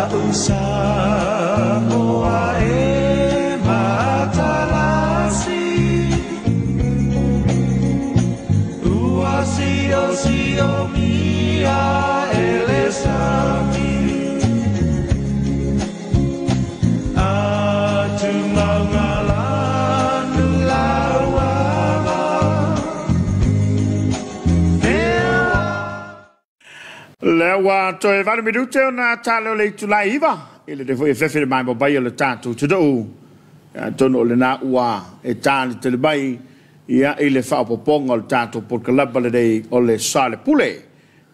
La'u Samoa e matalasi Ua siosiomia e le sami Atu mauga lanu Lea ua toe 8 minute ona tale o le itula e 9 i lenei foi afiafi i le maimoa mai o le tatou atunuu. Atonu o lena ua e talitali mai ia i le faaopoopoga o le tatou polokalama lenei o le Soalepule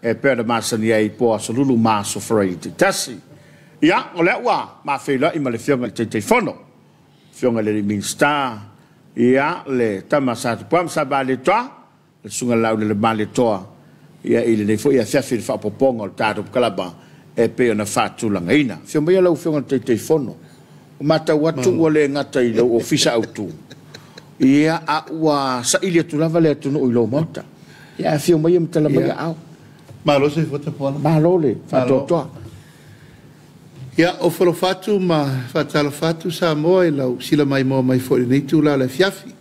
e pei ona masani ai po o Aso Lulu ma Aso Faraile taitasi. Ia, o lea ua mafeiloai ma le Afioga i le Taitaifono, Afioga i le Minisita, ia, le tama sa Tupua ma sa Malietoa, le Susuga i le Laulele Malietoa, ia, i lenei foi afiafi i le faaopoopoga o le tatou polokalama e pei ona faatulagaina. Afio maia lau Afioga i le Taitaifono. Ua matau atu ua le gata i lou ofisa autu, ia, a ua saili atu lava le atunuu i lou maota. Ia, afio maia ma tala mai aao. Malo soifua tapuala. Malo le faatoatoa. Ia, o falofa atu ma faatalofa atu Samoa i lau sila maimoa mai foi i lenei itula o le afiafi.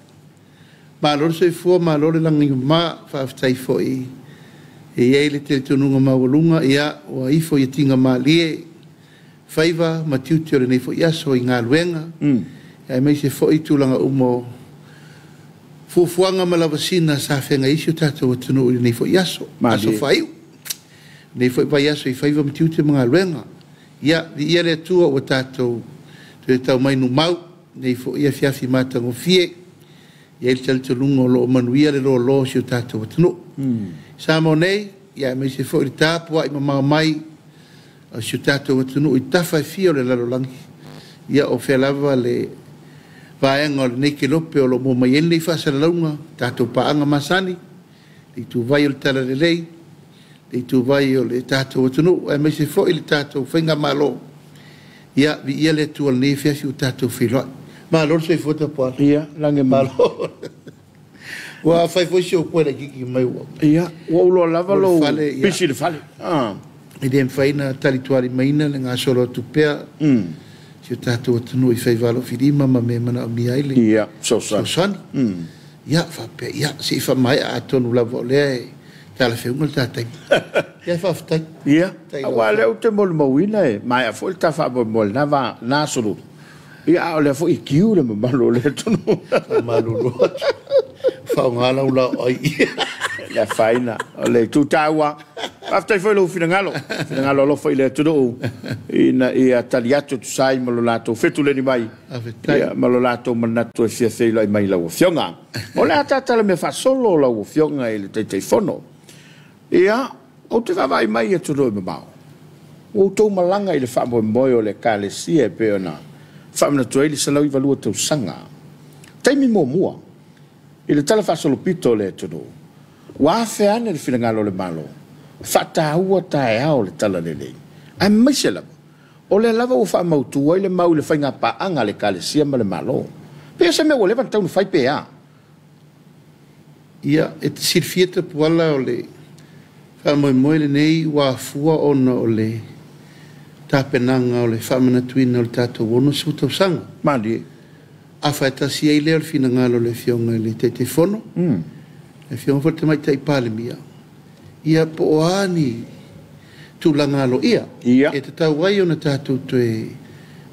Malo le soifua, malo le lagima, faafetai foi e i ai le talitonuga maualuga, ia, ua ifo i tiga malie faiva ma tiute o lenei foi aso i galuega, aemaise foi tulaga uma o fuafuaga ma lavasiga sa feagai ai si o tatou atunuu i lenei foi aso, aso faaiu, lenei foi vaiaso i faiva ma tiute ma galuega. Ia, viia le Atua ua tatou toe tau mai numau lenei foi afiafi matagofie. E i ai le talitonuga o lo o manuia le loaloa o si o tatou atunuu. Samoa nei, ia aemaise foi le tapuai mamao mai o si o tatou atunuu i tafa e fia o le lalolagi, ia o fea lava le vaega o lenei kelope o lo o maua mai ai lenei faasalalauga, tatou paaga masani, le ituvai o le talalelei, le ituvai o le tatou atunuu, aemaise foi le tatou faigamalo. Ia, viia le Atua i lenei afiafi ua tatou feiloai. Malo le soifua tapuala. Ia, lagi Malo. Ua fai foi si ou koe laitiiti mai ua. Ia, ua ou iloa lava lou fale, ia. Pisi i le fale. E le mafai ona talitualimaina le gasolo atu pea si o tatou atunuu i faiva alofilima ma mea e manaomia ai le Ia, fesoasoani. Fesoasoani. Ia, faapea, ia, se i faamaea atonu lava o lea e talafeuga le ta taimi. Ia, faafetai. Ia, Tai lau aua lea ou te molimauina e maea foi le ta faamoemoe i lena va, lena aso Lulu. Ia, a o lea foi e kiu le mamalu o le atunuu. Faamalulu atu. Faaaoga lau laoai. Le afaina o le itu taua. Faafetai foi i lou finagalo, finagalo alofa i le atunuu ina ia tali atu e tusa ai ma lo latou fetuleni mai. Faafetai. Ia, ma lo latou manatu e fia feiloai mai i lau Afioga. O le a tatala mea faasolo lau Afioga i le Taitaifono. Ia, ou te vaavaai mai i atunuu e mamao. Ua outou malaga i le faamoemoe o le Ekalesia e pei ona faamanatu ai le 192 tausaga. Taimi muamua i le tala faasolopito o le atunuu, ua afe ane le finagalo o le Malo, faataua taeao o le talalelei. Aemaise lava, o lea lava ua faamautu ai le mau i le faiga paaga a le Ekalesia ma le Malo. Pe o se mea ua leva ona tatau ona fai pe a? Ia, e te silafia Tapuala o le faamoemoe lenei ua afua ona o le tapenaga o le faamanatuina o le tatou 60 tausaga. Malie. Afa e tasi ai lea o le finagalo o le Afioga i le Taitaifono, le Afioga foi i le Tamaitai Palemia, ia po o a ni tulaga aloaia e tatau ai ona tatou toe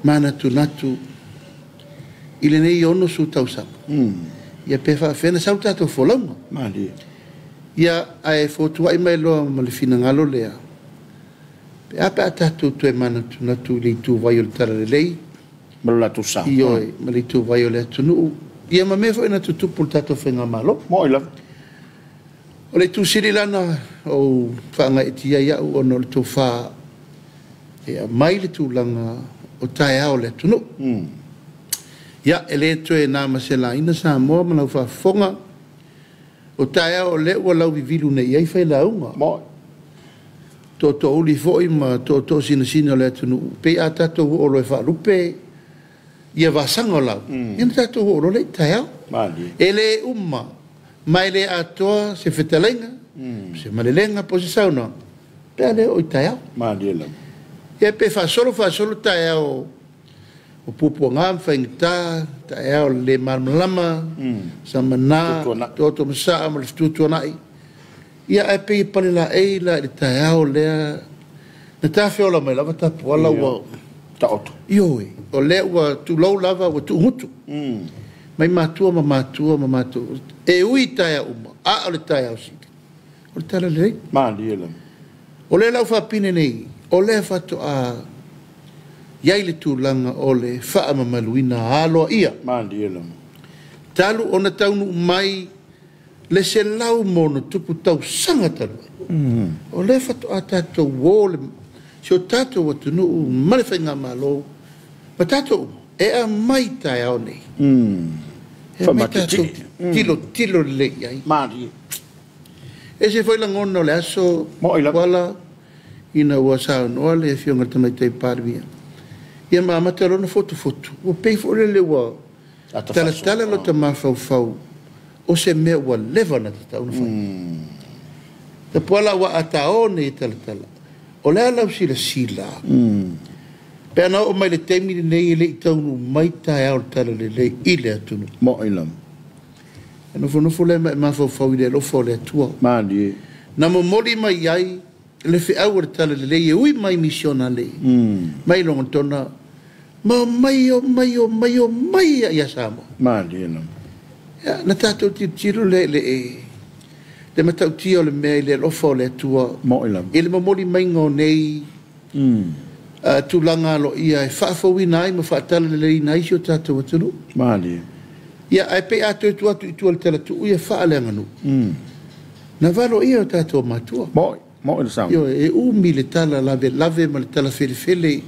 manatunatu i lenei 60 tausaga, ia pe faafefea ona sau le tatou folauga. Malie. Ia, ae fotuai mai loa ma le finagalo lea, pe a pe a tatou toe manatunatu i le ituvai o le talalelei, Ma lo latou sao. Ioe, ma le ituvai o le atunuu, ia ma mea foi na tutupu i le tatou faigamalo. Moi lava. O le itu sili la na ou faagaeetia ai au ona o le tofa e aumai le tulaga o taeao o le atunuu. Ia, e le toe na ma se laina Samoa ma lau faafofoga, o taeao o lea ua lauvivilu nei i ai failauga. Moi. Tootoouli foi ma tootoo sinasina o le atunuu, pei a tatou oo loa e faalupe ia vasaga o lau, ia na tatou oo loa lea i taeao. Malie. E le uma, ma e le atoa se fetalaiga, se malelega po o se saunoaga, pe a le oo i taeao. Malie lava. Ia pe faasolo faasolo taeao o puapuaga ma faigata, taeao o le lē malamalama, samana toto masaa ma le fetuatuanai. Ia ae pei e palelaei la i le taeao lea na tafeola mai lava Tapuala ua taoto. Ioe, o lea ua tulou lava ua tuugutu mai matua ma matua ma matua. E ui taeao uma, a o le taeao sili o le tala lelei. Malie lava. O lea lau faapine nei, o lea faatoa iai le tulaga o le faamamaluina aloaia. Malie lava. Talu ona taunuu mai le 100+ tausaga talu ai. O lea faatoa tatou o le si o tatou atunuu ma le faigamalo ma tatou e aumai taeao nei. E aumai tatou tilo tilo lelei ai. Malie. E se foi lagona o le aso Puala ina ua saunoa le afioga i le Tamaitai Palemia. Ia ma amata lona fotufotu. Ua pei foi lele ua talatala lota mafaufau o se mea ua leva na tatau ona fai. Tapuala ua atao nei talatala. O le ala o silasila. Pe ana oo mai le taimi lenei e le i taunuu mai taeao le tala lelei i le atunuu. Mo'i lava. E nofonofo lea ma e mafaufau i le alofa o le Atua. Malie. Na momoli mai ai le feau o le tala lelei e ui mai misionale. Mai Logotona. Ma o mai o mai o mai o mai ia Samoa. Malie lava. Ia, na tatou tilotilo le le matautia o le mea i le alofa o le Atua. Mo'i lava. I le momoli maiga o nei tulaga aloaia e faafouina ai ma faatalaleleina ai si o tatou atunuu. Malie. Ia, ae pei a toe tuu atu i tua le talatuu ia faaleaganuu. Na valo ia o tatou matua. Mo'i, mo'i le sao. Ioe, e umi le tala lavelave ma le tala felefele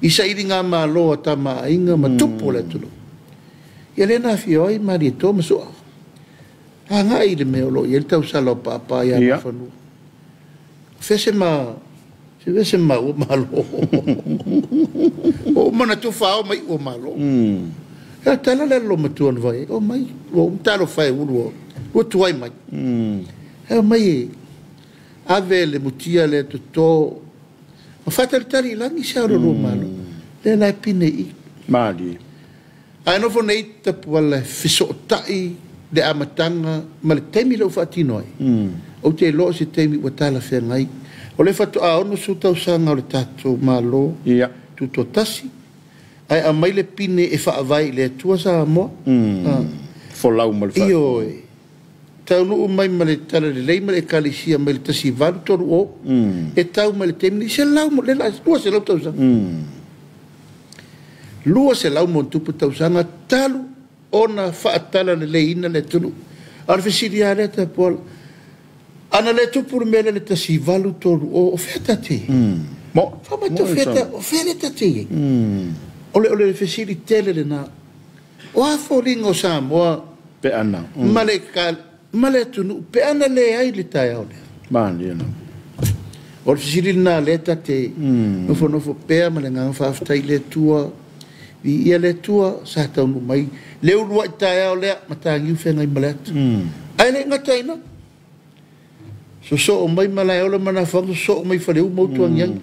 i sailiga malo a tamaaiga ma tupu o le atunuu. Ia lea na afio ai Malietoa ma Sua. Agai i le mea o lo o i ai le tausala o Papa ia Nafanua. Fese ma se vese ma ua malo. O mana tufa o mai ua malo. Ia tala le lo matua na vai. O mai ua umtalo fai ulu ua tuai mai. E mai ave le mutia le toto. Ma fatalitali langi sa ro malo. Le la pine i. Malie. Ae nofo nei Tapuala fesotai le amataga ma le taimi lea ua faatino ai. Ou te iloa o se taimi ua talafeagai. O le faatoa 60 tausaga o le tatou Malo tutoatasi, ae aumai le pine e faavae i le Atua Samoa. Folau ma le faatu. Ioe. Taunuu mai ma le talalelei ma le ekalesia mai le 1830, e tau mai le taimi nei, selau mo le 200 tausaga. 200+ tausaga talu ona faatalaleleina le atunuu. A o le fesili lava lea Tapuala, ana le tupu le mea lea le 1830, o fea tate i ai? Faamai o fea le tate i ai? O le fesili tele lena. O a foliga o Samoa pe ana ma le atunuu pe ana leai le taeao lea? Malie lava. O le fesili lena lea tate nofonofo pea ma le agaga faafetai i le Atua. Viia le Atua sa taunuu mai le uluai taeao lea Matagiu feagai ma le ata. Ae le gataina. Sosoo mai Malaeola ma Nafoga, sosoo mai Faleu ma Utuagiagi.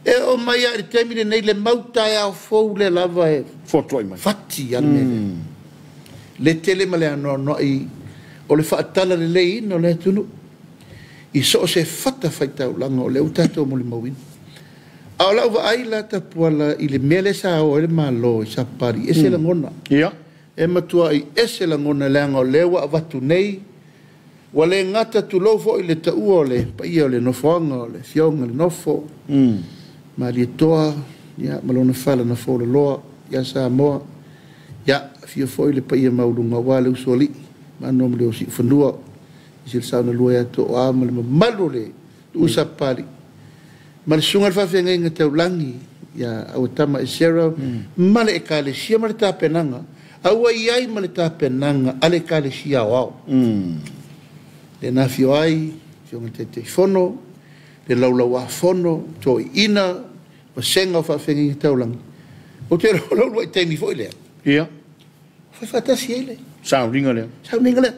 E oo mai lava i le taimi lenei le mau taeao fou lea lava e fotuai mai. Fati lava le mea lea. Le tele ma le anoanoai o le faatalaleleiina o le atunuu i so o se fata faitaulaga o lea ua tatou molimauina. A o lau vaai la Tapuala i le mea lea sa o ai le Malo i Sapali, ese lagona. E matuai ese lagona leaga o lea ua avatu nei, ua le gata tulou foi le taua o le paia o le nofoaga o le afioga i le nofo, Malietoa, ia, ma lona fala na fōlaloa ia Samoa. Ia, afio foi le paia maualuga aua le usoalii, ma ano ma le osiufanua, i se le sauna lua ia toa ma le mamalu o le tu'u Sapali. Ma le susuga i le faafeagaiga taulagi ia Auatama Esera ma le ekalesia ma le tapenaga, a ua i ai ma le tapenaga a le ekalesia aoao. Le na afio ai, afioga i le Taitaifono, le laulauafono, toeaiina, vasega o faafeagaiga taulagi. Ou te iloa o lau uluai taimi foi lea. Fai faatasi ai le Sauniga lea. Sauniga lea.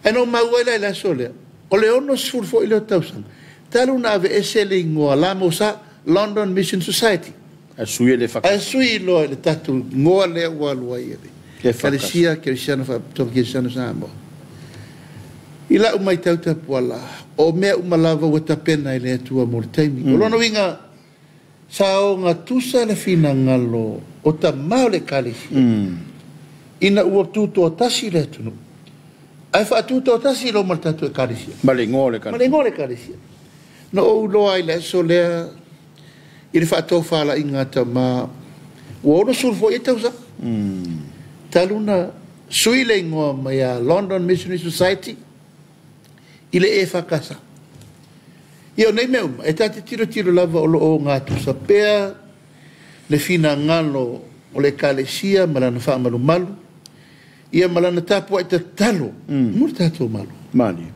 Ae na ou maua ai la i le aso lea, o le 60 foi lea o tausaga, talu na aveese le igoa La Mosa, London Mission Society. Ae sui e le Ae sui loa i le tatou igoa lea ua alu ai e le Ekalesia Kerisiano Faapotopotoga Kerisiano Samoa. I lau matau tapuala, o mea uma lava ua tapena e le Atua mo le taimi. O lona uiga, sa ogatusa le finagalo o tama o le Ekalesia ina ua tutoatasi le atunuu, ae faatutoatasi loa ma le tatou Ekalesia. Ma le igoa o le Ekalesia. Ma le igoa o le Ekalesia. Na ou iloa ai i le aso lea i le faatofalaiga a tama ua 60 foi ia tausaga talu na sui le igoa mai a London Missionary Society i le EFKS. Ia o nei mea uma, e ta te tilotilo lava o lo o ogatusa pea le finagalo o le Ekalesia ma lana faamalumalu, ia ma lana tapuai tatalo mo le tatou Malo. Malie.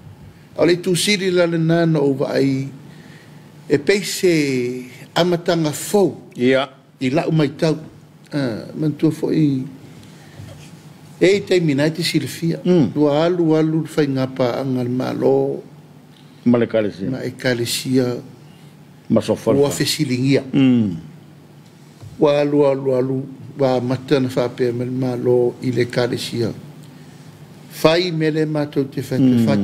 A o le itu sili la lena na ou vaai e pei se amataga fou i lau matau. Manatua foi e i ai taimi na e te silafia, ua alu alu le faigapaaga a le Malo ma le Ekalesia, ma Ekalesia ma sofa ua fesiligia. Ua alu alu alu ua amata ona faapea mai le Malo i le Ekalesia, fai mea lea matou te fai atu e fai.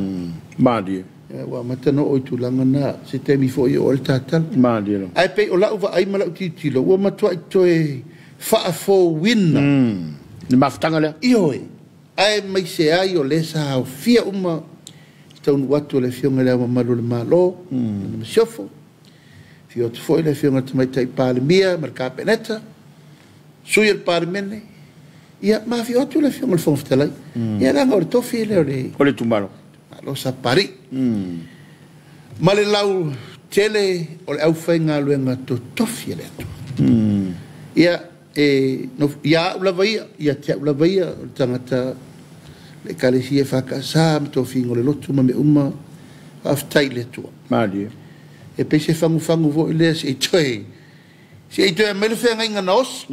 Malie. Ua amata ona oo i tulaga na, se taimi foi e oo ai le tatalo. Malie lava. Ae pei o lau vaai ma lau tilotilo, ua matuai toe faafouina le mafutaga lea. Ioe, aemaise ai o lea sa aofia uma i taunuu atu o le Afioga i Le Ao Mamalu o le Malo, lana Masiofo, afio atu foi le Afioga i le Tamaitai Palemia ma le Kapeneta, sui o le Palemene, ia ma afio atu le Afioga i le Fofoga Fetalai. Ia leaga o le tofi lea o le O le itumalo. Malo Sapari. Ma le lau tele o le aufaigaluega totofi a le Atua. Ia, e ia au lava ia, ia te au lava ia, o le tagata le Ekalesia EFKS ma tofiga o le lotu ma mea uma, faafetai i le Atua. Malie. E pei se fagufagu foi lea se i toe, se i toe aumai le feagaiga na osi.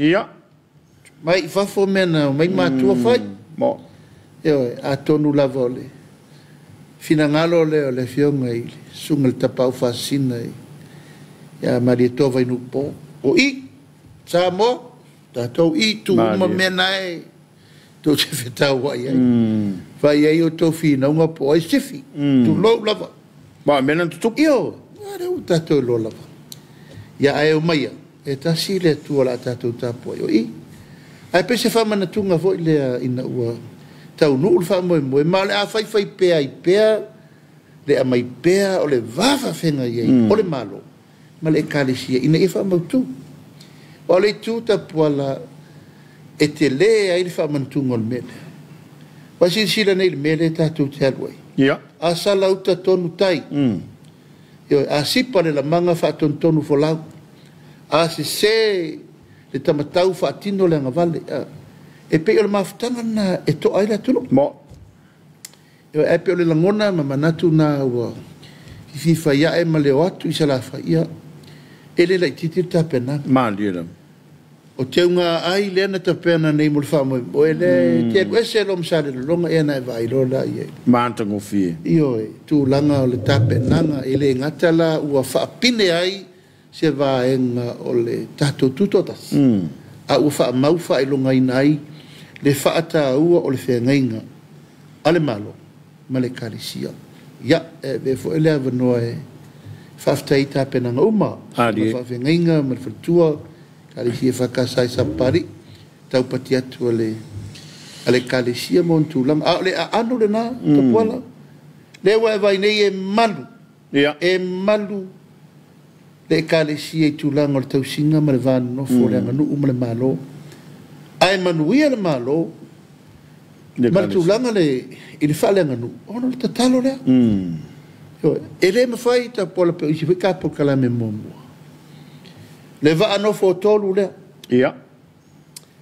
Mai i fafo mea na omai matua fai. Mo. Ioe, atonu lava o le finagalo lea o le Afioga i le Susuga i le Tapaau Faasisina ia Malietoa Vainuupo. O i, Samoa, tatou i, tuu uma mea na e tou te fetauai ai. Fai ai outou finauga po o ai sifi, tulou lava. Ma o mea na tutupu. Ioe, a lea ua tatou iloa lava. Ia ae omaia, e tasi le Atua o le a tatou tapuai o i. Ae pei se faamanatuga foi lea ina ua taunuu le faamoemoe, ma o le a faifai pea ai pea le aumai pea o le va faafeagai ai o le Malo ma le Ekalesia ina ia faamautu. Aua o le itu tapuala e tele ai le faamanatuga o le mea lea. Ua silasila nei i le mea lea tatou te alu ai. A sala uta tonu tai. Ioe, a sipa le lamaga faatonutonu folau. A sese le tamatau faatino le agavale. E pei o le mafutaga lena e toa ai le atunuu. Ioe, ae pei o le lagona ma manatu na ua fififai ae ma leo atu i Salafai, ia, e le laitiiti le tapenaga. Malie lava. O teuga ai lea na tapena nei mo le faamoemoe lea e te alu ese loa ma Salelologa ea na e vaai loa la i ai. Matagofie. Ioe, tulaga o le tapenaga e le gata la ua faapine ai se vaega o le tatou tutoatasi, a ua faamau faailogaina ai le faataua o le feagaiga a le Malo ma le Ekalesia. Ia, e avea foi le avanoa e faafetai ai tapenaga uma, ma le faafeagaiga ma le faletua, Ekalesia EFKS i Sapapalii, taupati atu a le Ekalesia ma ona tulaga. A o le aano lena, Tapuala, lea ua e vaai nei e malu, e malu le Ekalesia i tulaga o le tausiga ma le va nonofo o le aganuu ma le Malo. Ae manuia le Malo ma le tulaga i le faaleaganuu, ona o le tatalo lea. E le mafai Tapuala pe o isi foi ka polokalame muamua. Le vaa nofo o tolu lea.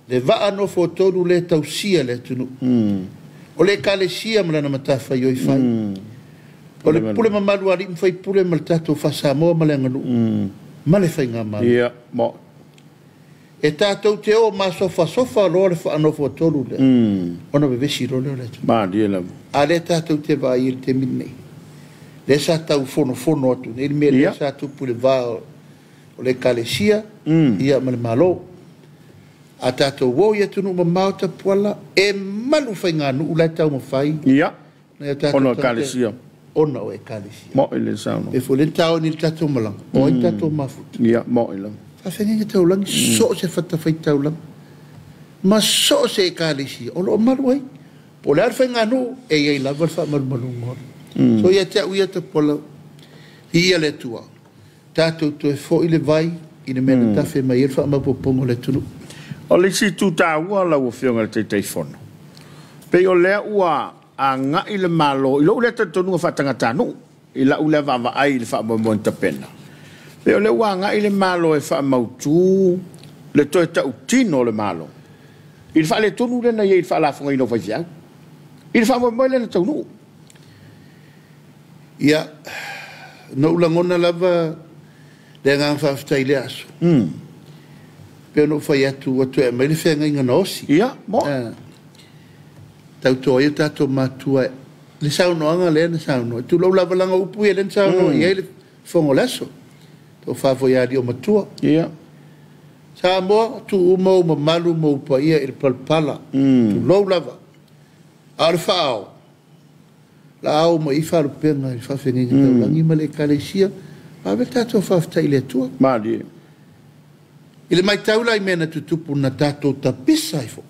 Le vaa nofo o tolu lea tausia le atunuu. O le Ekalesia ma lana matafaioi fai. O le pule mamalu a alii ma faipule ma le tatou Faa-Samoa ma le aganuu ma le faigamalo. E tatou te o masofasofa loa le faanofo a tolu lea, ona vevesi loa lea o le atunuu. Malie lava. A lea tatou te vaai i le taimi lenei, lea sa tau fonofono atu nei le mea lea sa tupu i le va O le ekalesia ia ma le Malo. A tatou o i atunuu mamao Tapuala, e malu faiganuu la e taumafai. Ia. Nai o tatou Ona o tagata ekalesia. Ona o ekalesia. Mo'i le saunoa. E foi le taoni i le tatou malaga, o ai tatou mafuta. Ia, mo'i lava. Faafeagaiga taulagi, so o se fatafaitaulaga ma so o se ekalesia o loo malu ai. Po o le a le faiganuu, e iai lava le faamalumaluga. So ia te au ia Tapuala, viia le Atua. Tatou toe foi le vai i le mea na tafe mai ai le faamaopoopoga o le atunuu. O le isi itu taua lau Afioga i le Taitaifono, pei o lea ua agai le Malo i lou lea talitonuga faatagatanuu, i lau lea vaavaai i le faamoemoe tapena. Pei o lea ua agai le Malo e faamautu le toe tautino o le Malo i le faaletonu lea na i ai i le faalafogaina o faifeau, i le faamoemoe lea na taunuu. Ia, na ou lagona lava le agaga faafetai i lea aso. Pei ona ou fai atu ua toe aumai le feagaiga na osi. Ia, mo'i. Tauto ai o tatou matua le saunoaga lea na saunoa. Tulou lava laga upu ia lea na saunoa i ai le fofoga o le aso. Tofa foi ia alii o matua. Ia. Samoa, tuu uma ou mamalu ma ou paia i le palapala. Tulou lava. A o le faaao, la ao mai i faalupega i le faafeagaiga taulagi ma le ekalesia. Ave le tatou faafetai i le Atua. Malie. I le matau la i mea na tutupu na tatou tapisa ai foi.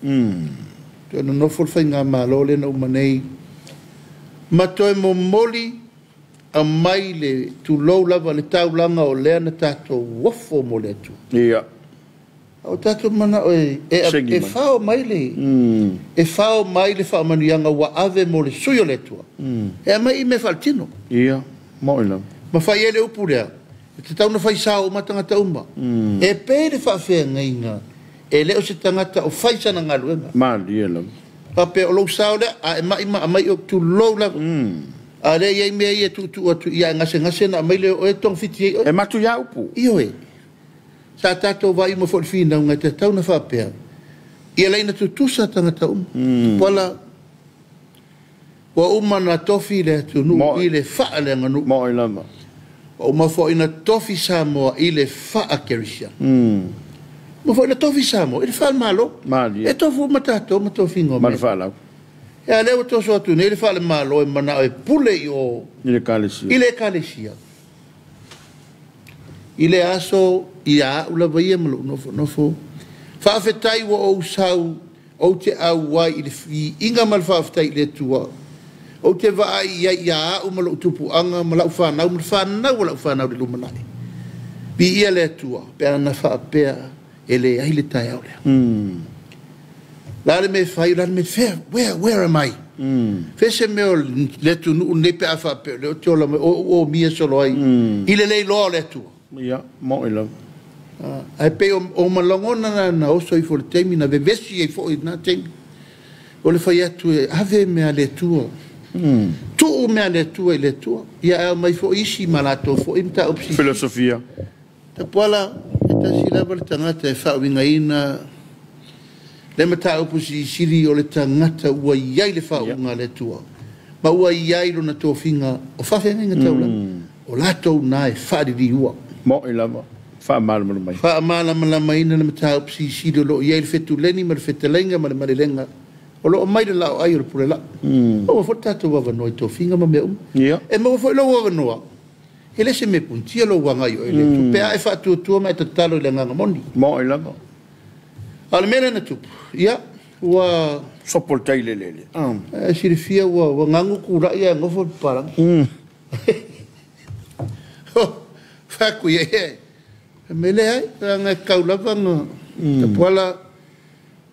Toe nonofo le faigamalo lea na uma nei ma toe momoli aumai le tulou lava le taulaga o lea na tatou ofo mo le Atua. Ia. O tatou manao e Segi e mai. fao mai le e fao mai le faamanuiaga ua ave mo le sui o le Atua. E aumai i mea faaletino. Ia, mo'i lava. Ma fai ai le upu lea, e tatau ona fai sao uma tagata uma. E pe le faafeagaiga e le o se tagata o fai sana galuega. Malie lava. Faapea o lou sao lea, a e mai ma aumai o tulou lava. A lea i ai mea ia tuutuu atu ia e gasegase na aumai lea o oe togafiti ai oe. E matu ia upu. Ioe. Sa tatou vaai uma foi i le finauga e tatau ona faapea. Ia laina tutusa tagata uma. Wala, ua uma na tofi le atunuu i le faaleaganuu. Mo'i lava. Ua uma foi na tofi Samoa i le faakerisiano. Uma foi na tofi Samoa i le faalemalo. Malie. E tofu uma tatou ma tofiga o Ma le mea. faalau. E a lea ua toso atu nei le faalemalo e manao e pule i o I le ekalesia. I le ekalesia. I le aso ia au lava ia ma lou nofonofo. Faafetai ua ou sau ou te auai i le fiiga ma le faafetai i le Atua. Ou te vaai i ai ia au ma lou tupuaga ma lau fanau ma le fanau o lau fanau le lumanai. Viia le Atua pe ana faapea e leai le taeao lea. La le mea fai, la le mea fea, where am I? Fea se mea o le atunuu nei pe a faapea, le o te ola mai, o mia solo ai. I le leiloa o le Atua. Ia, mo'i lava. Ae pei o malagona na oso ifo le taimi, na vevesi ai foi na taimi. O le fai atu e ave mea le Atua. Tuu mea le Atua i le Atua. Ia aumai foi isi ma latou foi mataupu sisi. Filosofia. Tapuala, e tasi lava le tagata e faauigaina le mataupu silisili o le tagata ua iai le faauuga a le Atua. Ma ua iai lona tofiga o faafeagaiga taulaga. O latou na e faaliliua. Mo'i lava. Faamalamalama mai. Faamalamalamaina le mataupu silisili o loo iai le fetuleni ma le fetalaiga ma le malelega. O loo mai le lao ai o le pule lau. Maua foi le tatou avanoa i tofiga ma mea uma. Ia. E maua foi lou avanoa. E le se mea punitia lou agai o i le Atua. Pe a e faatuatua ma e tatalo i le agaga moni. Mo'i lava. A o le mea lea na tupu, ia, ua Sopo le tai lelele. E silafia ua gagu kula'i ae gofo le papalagi. Fai atu ia e. Fai mai leai, leaga e tatau lava ona tapuala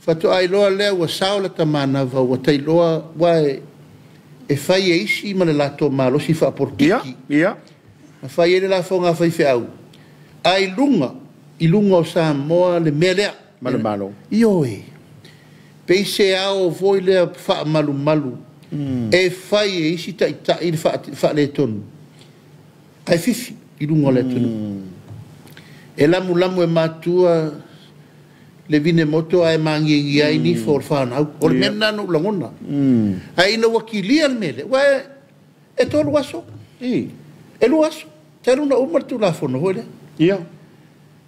faatoa iloa lea ua sao lata manava ua tailoa ua e fai e isi ma le latou malosi faapolokiki. Ia, ia. Na fai ai le lafoga a faifeau. A i luga, i luga o Samoa le mea lea. Ma le Malo. Ioe. Pei se ao foi lea faamalumalu e fai e isi taitai le faaletonu. Ae fifi i luga o le atunuu. E lamulamu e matua le vine moto ae magiagia ai nifo o le fanau. O le mea lena na ou lagona. Ae ina ua kilia le mea lea, ua e 3 aso. E 2 aso. Talu na uma le Tulafono foi lea. Ia.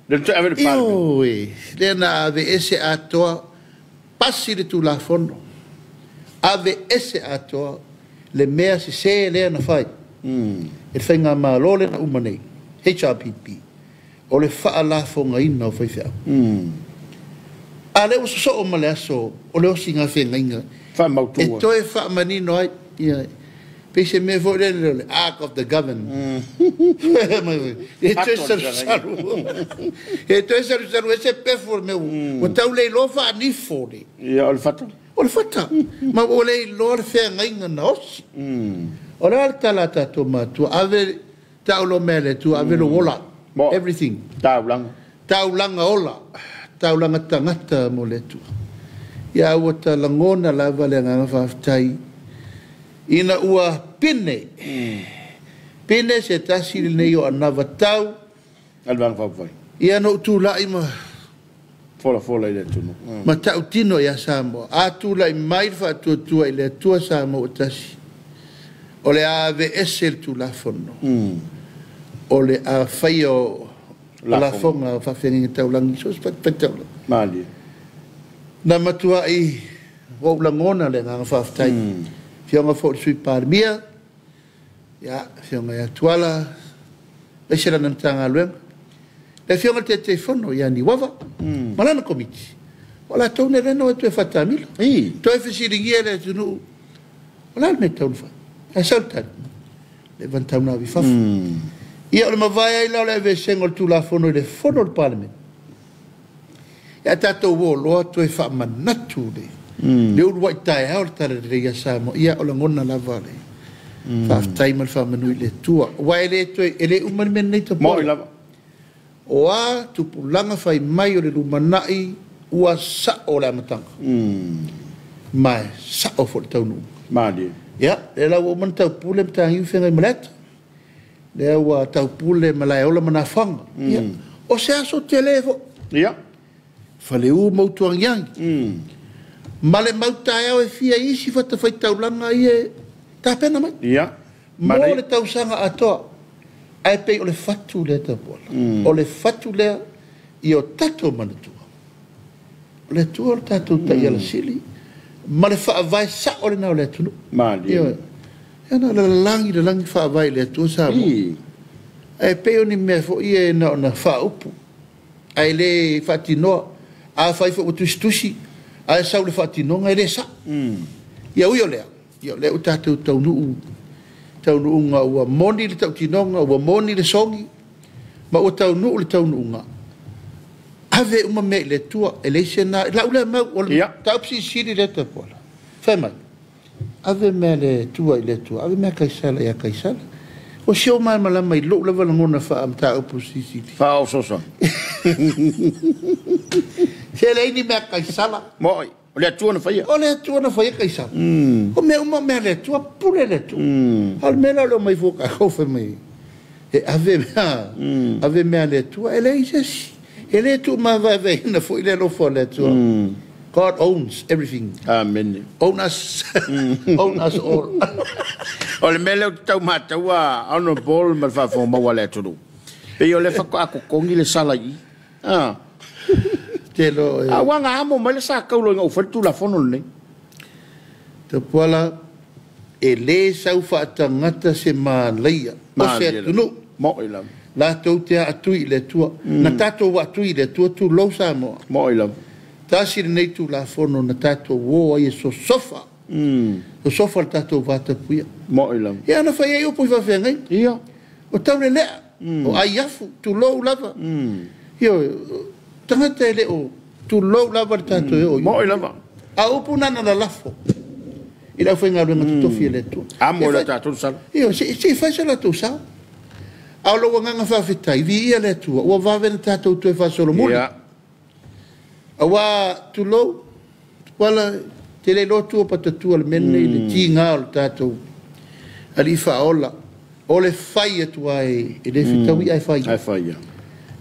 Le toe ave le Palemene. Ioe, lea na aveese atoa, pasi le Tulafono, aveese atoa le mea sesē lea na fai e le faigamalo lea na uma nei, HRPP, o le faalafogaina o faifeau. A lea ua sosoo ma le aso o le osiga feagaiga Faamautu. E toe faamanino ai ia pei se mea foi lele o le Ark of the Covenant. E toe salusalu. E toe salusalu e se pefu o le mea ua tau le iloa faanifo le. Ia, o le fata. O le fata. Ma ua le iloa le feagaiga na osi. O le a le tala a tatou matua, ave taulo mea le Atua, ave lou ola. Everything. Taulaga. Taulaga ola. Taulaga tagata mo le Atua. Ia ua talagona lava le agaga faafetai ina ua pine. Pine se tasi lenei o anava tau. A le Vaega Faaupufai. Ia na ou tulai ma folafola i le atunuu. Ma tautino ia Samoa. A tulai mai le faatuatua i le Atua Samoa ua tasi, o le a aveese le Tulafono. O le a faia o lafoga o faafeagaiga taulagi, so o se fatafaitaulaga. Malie. Na matuai ua ou lagona le agaga faafetai. Afioga foi i le Sui Palemia, ia, Afioga ia Tuala, aemaise lana Matagaluega, le Afioga i le Taitaifono ia Niuava, ma lana Komiti, o latou nei lea na o atu e faatamila. Toe fesiligia le atunuu, o le a le mea e tatau ona fai? Ae sau le tali, leva ona tatau ona ave i fafo. Ia, o le mavae ai la o le aveesega o le Tulafono i le Fono o le Palemene. Ia tatou o loa toe faamanatu le le uluai taeao o le Talalelei ia Samoa. Ia, o lagona lava le faafetai ma le faamanu i le Atua. Aua e le toe, e le uma le mea lenei Moi tapuai. lava. O a tupulaga fai mai o le lumanai ua sao le amataga. Ma e sao foi le taunuuga. Malie. Ia, lea la ua uma ona taupule Mataniu Feagaimaleata. Lea ua taupule Malaeola ma Nafoga. Ia, o se aso tele foi. Ia. Faleu ma Utuagiagi. Ma le mau taeao e fia isi fatafaitaulaga ia e tapena mai. Ia. Mo le tausaga atoa. Ae pei o le fatu lea tapuala. O le fatu lea i o tatou manatua. O le Atua o le tatou taiala sili ma le faavae sao lena o le atunuu. Malie. Ia, ia na o le lalagi, lalagi faavae i le Atua Samoa. Ae pei o ni mea foi ia na ona faaupu. Ae le faatinoa. A fai foi ua tusitusi, ae sau le faatinoga e le sao. Ia ui o lea, ia o lea ua tatou taunuu, taunuuga ua moni le tautinoga, ua moni le sogi, ma ua taunuu le taunuuga. Ave uma mea i le Atua, e leai se na, lau lea mau, o le mataupu silisili lea tapuala. Fai mai, ave mea le Atua i le Atua, ave mea Kaisara ia Kaisara. O si o malamalama i lou lava lagona faamataupu silisili. Faaososoa. Se leai ni mea Kaisara. Moi, o le Atua na faia. O le Atua na faia Kaisara. O mea uma mea le Atua, pule le Atua. A o le mea la o lea mai fua kākou fai mai, e ave mea, ave mea le Atua, e leai se isi. E le tuumavaevaeina foi le alofa o le Atua. God owns everything. Amen. Own us. Own us all. O le mea lea ou te tau mataua Honorable ma le faafofoga a le atunuu. Pei o lea faatoa totogi le sala i i. Ah. Te lo e. A ua amo mai le sa kaulo ina ua fai le Tulafono lenei. Tapuala, e le sau faatagata se malaia o se atunuu. Moi lava. Latou te aatui i le Atua. Na tatou aatui i le Atua, tulou Samoa. Moi lava. Tasi lenei Tulafono na tatou o ai e sosofa. Sosofa le tatou vatapuia. Moi lava. Ia na fai ai upu i faafeagaiga. Ia. O taulelea, o aiafu, tulou lava. Ia, tagata e le o tulou lava le tatou e o i. Moi lava. A upu na na lalafo i le aufaigaluega totofi e le Atua. Amo le tatou sala. Ia, se i fai se latou sao. A o lou agaga faafetai, viia le Atua, ua vave na tatou toe faasolomuli. Ia. Aua tulou, wala te le iloa tua patatua le mea lenei, le tiga o le tatou alii faaola, o le fai atu ai, e le fetaui ae fai. Ae fai, ia.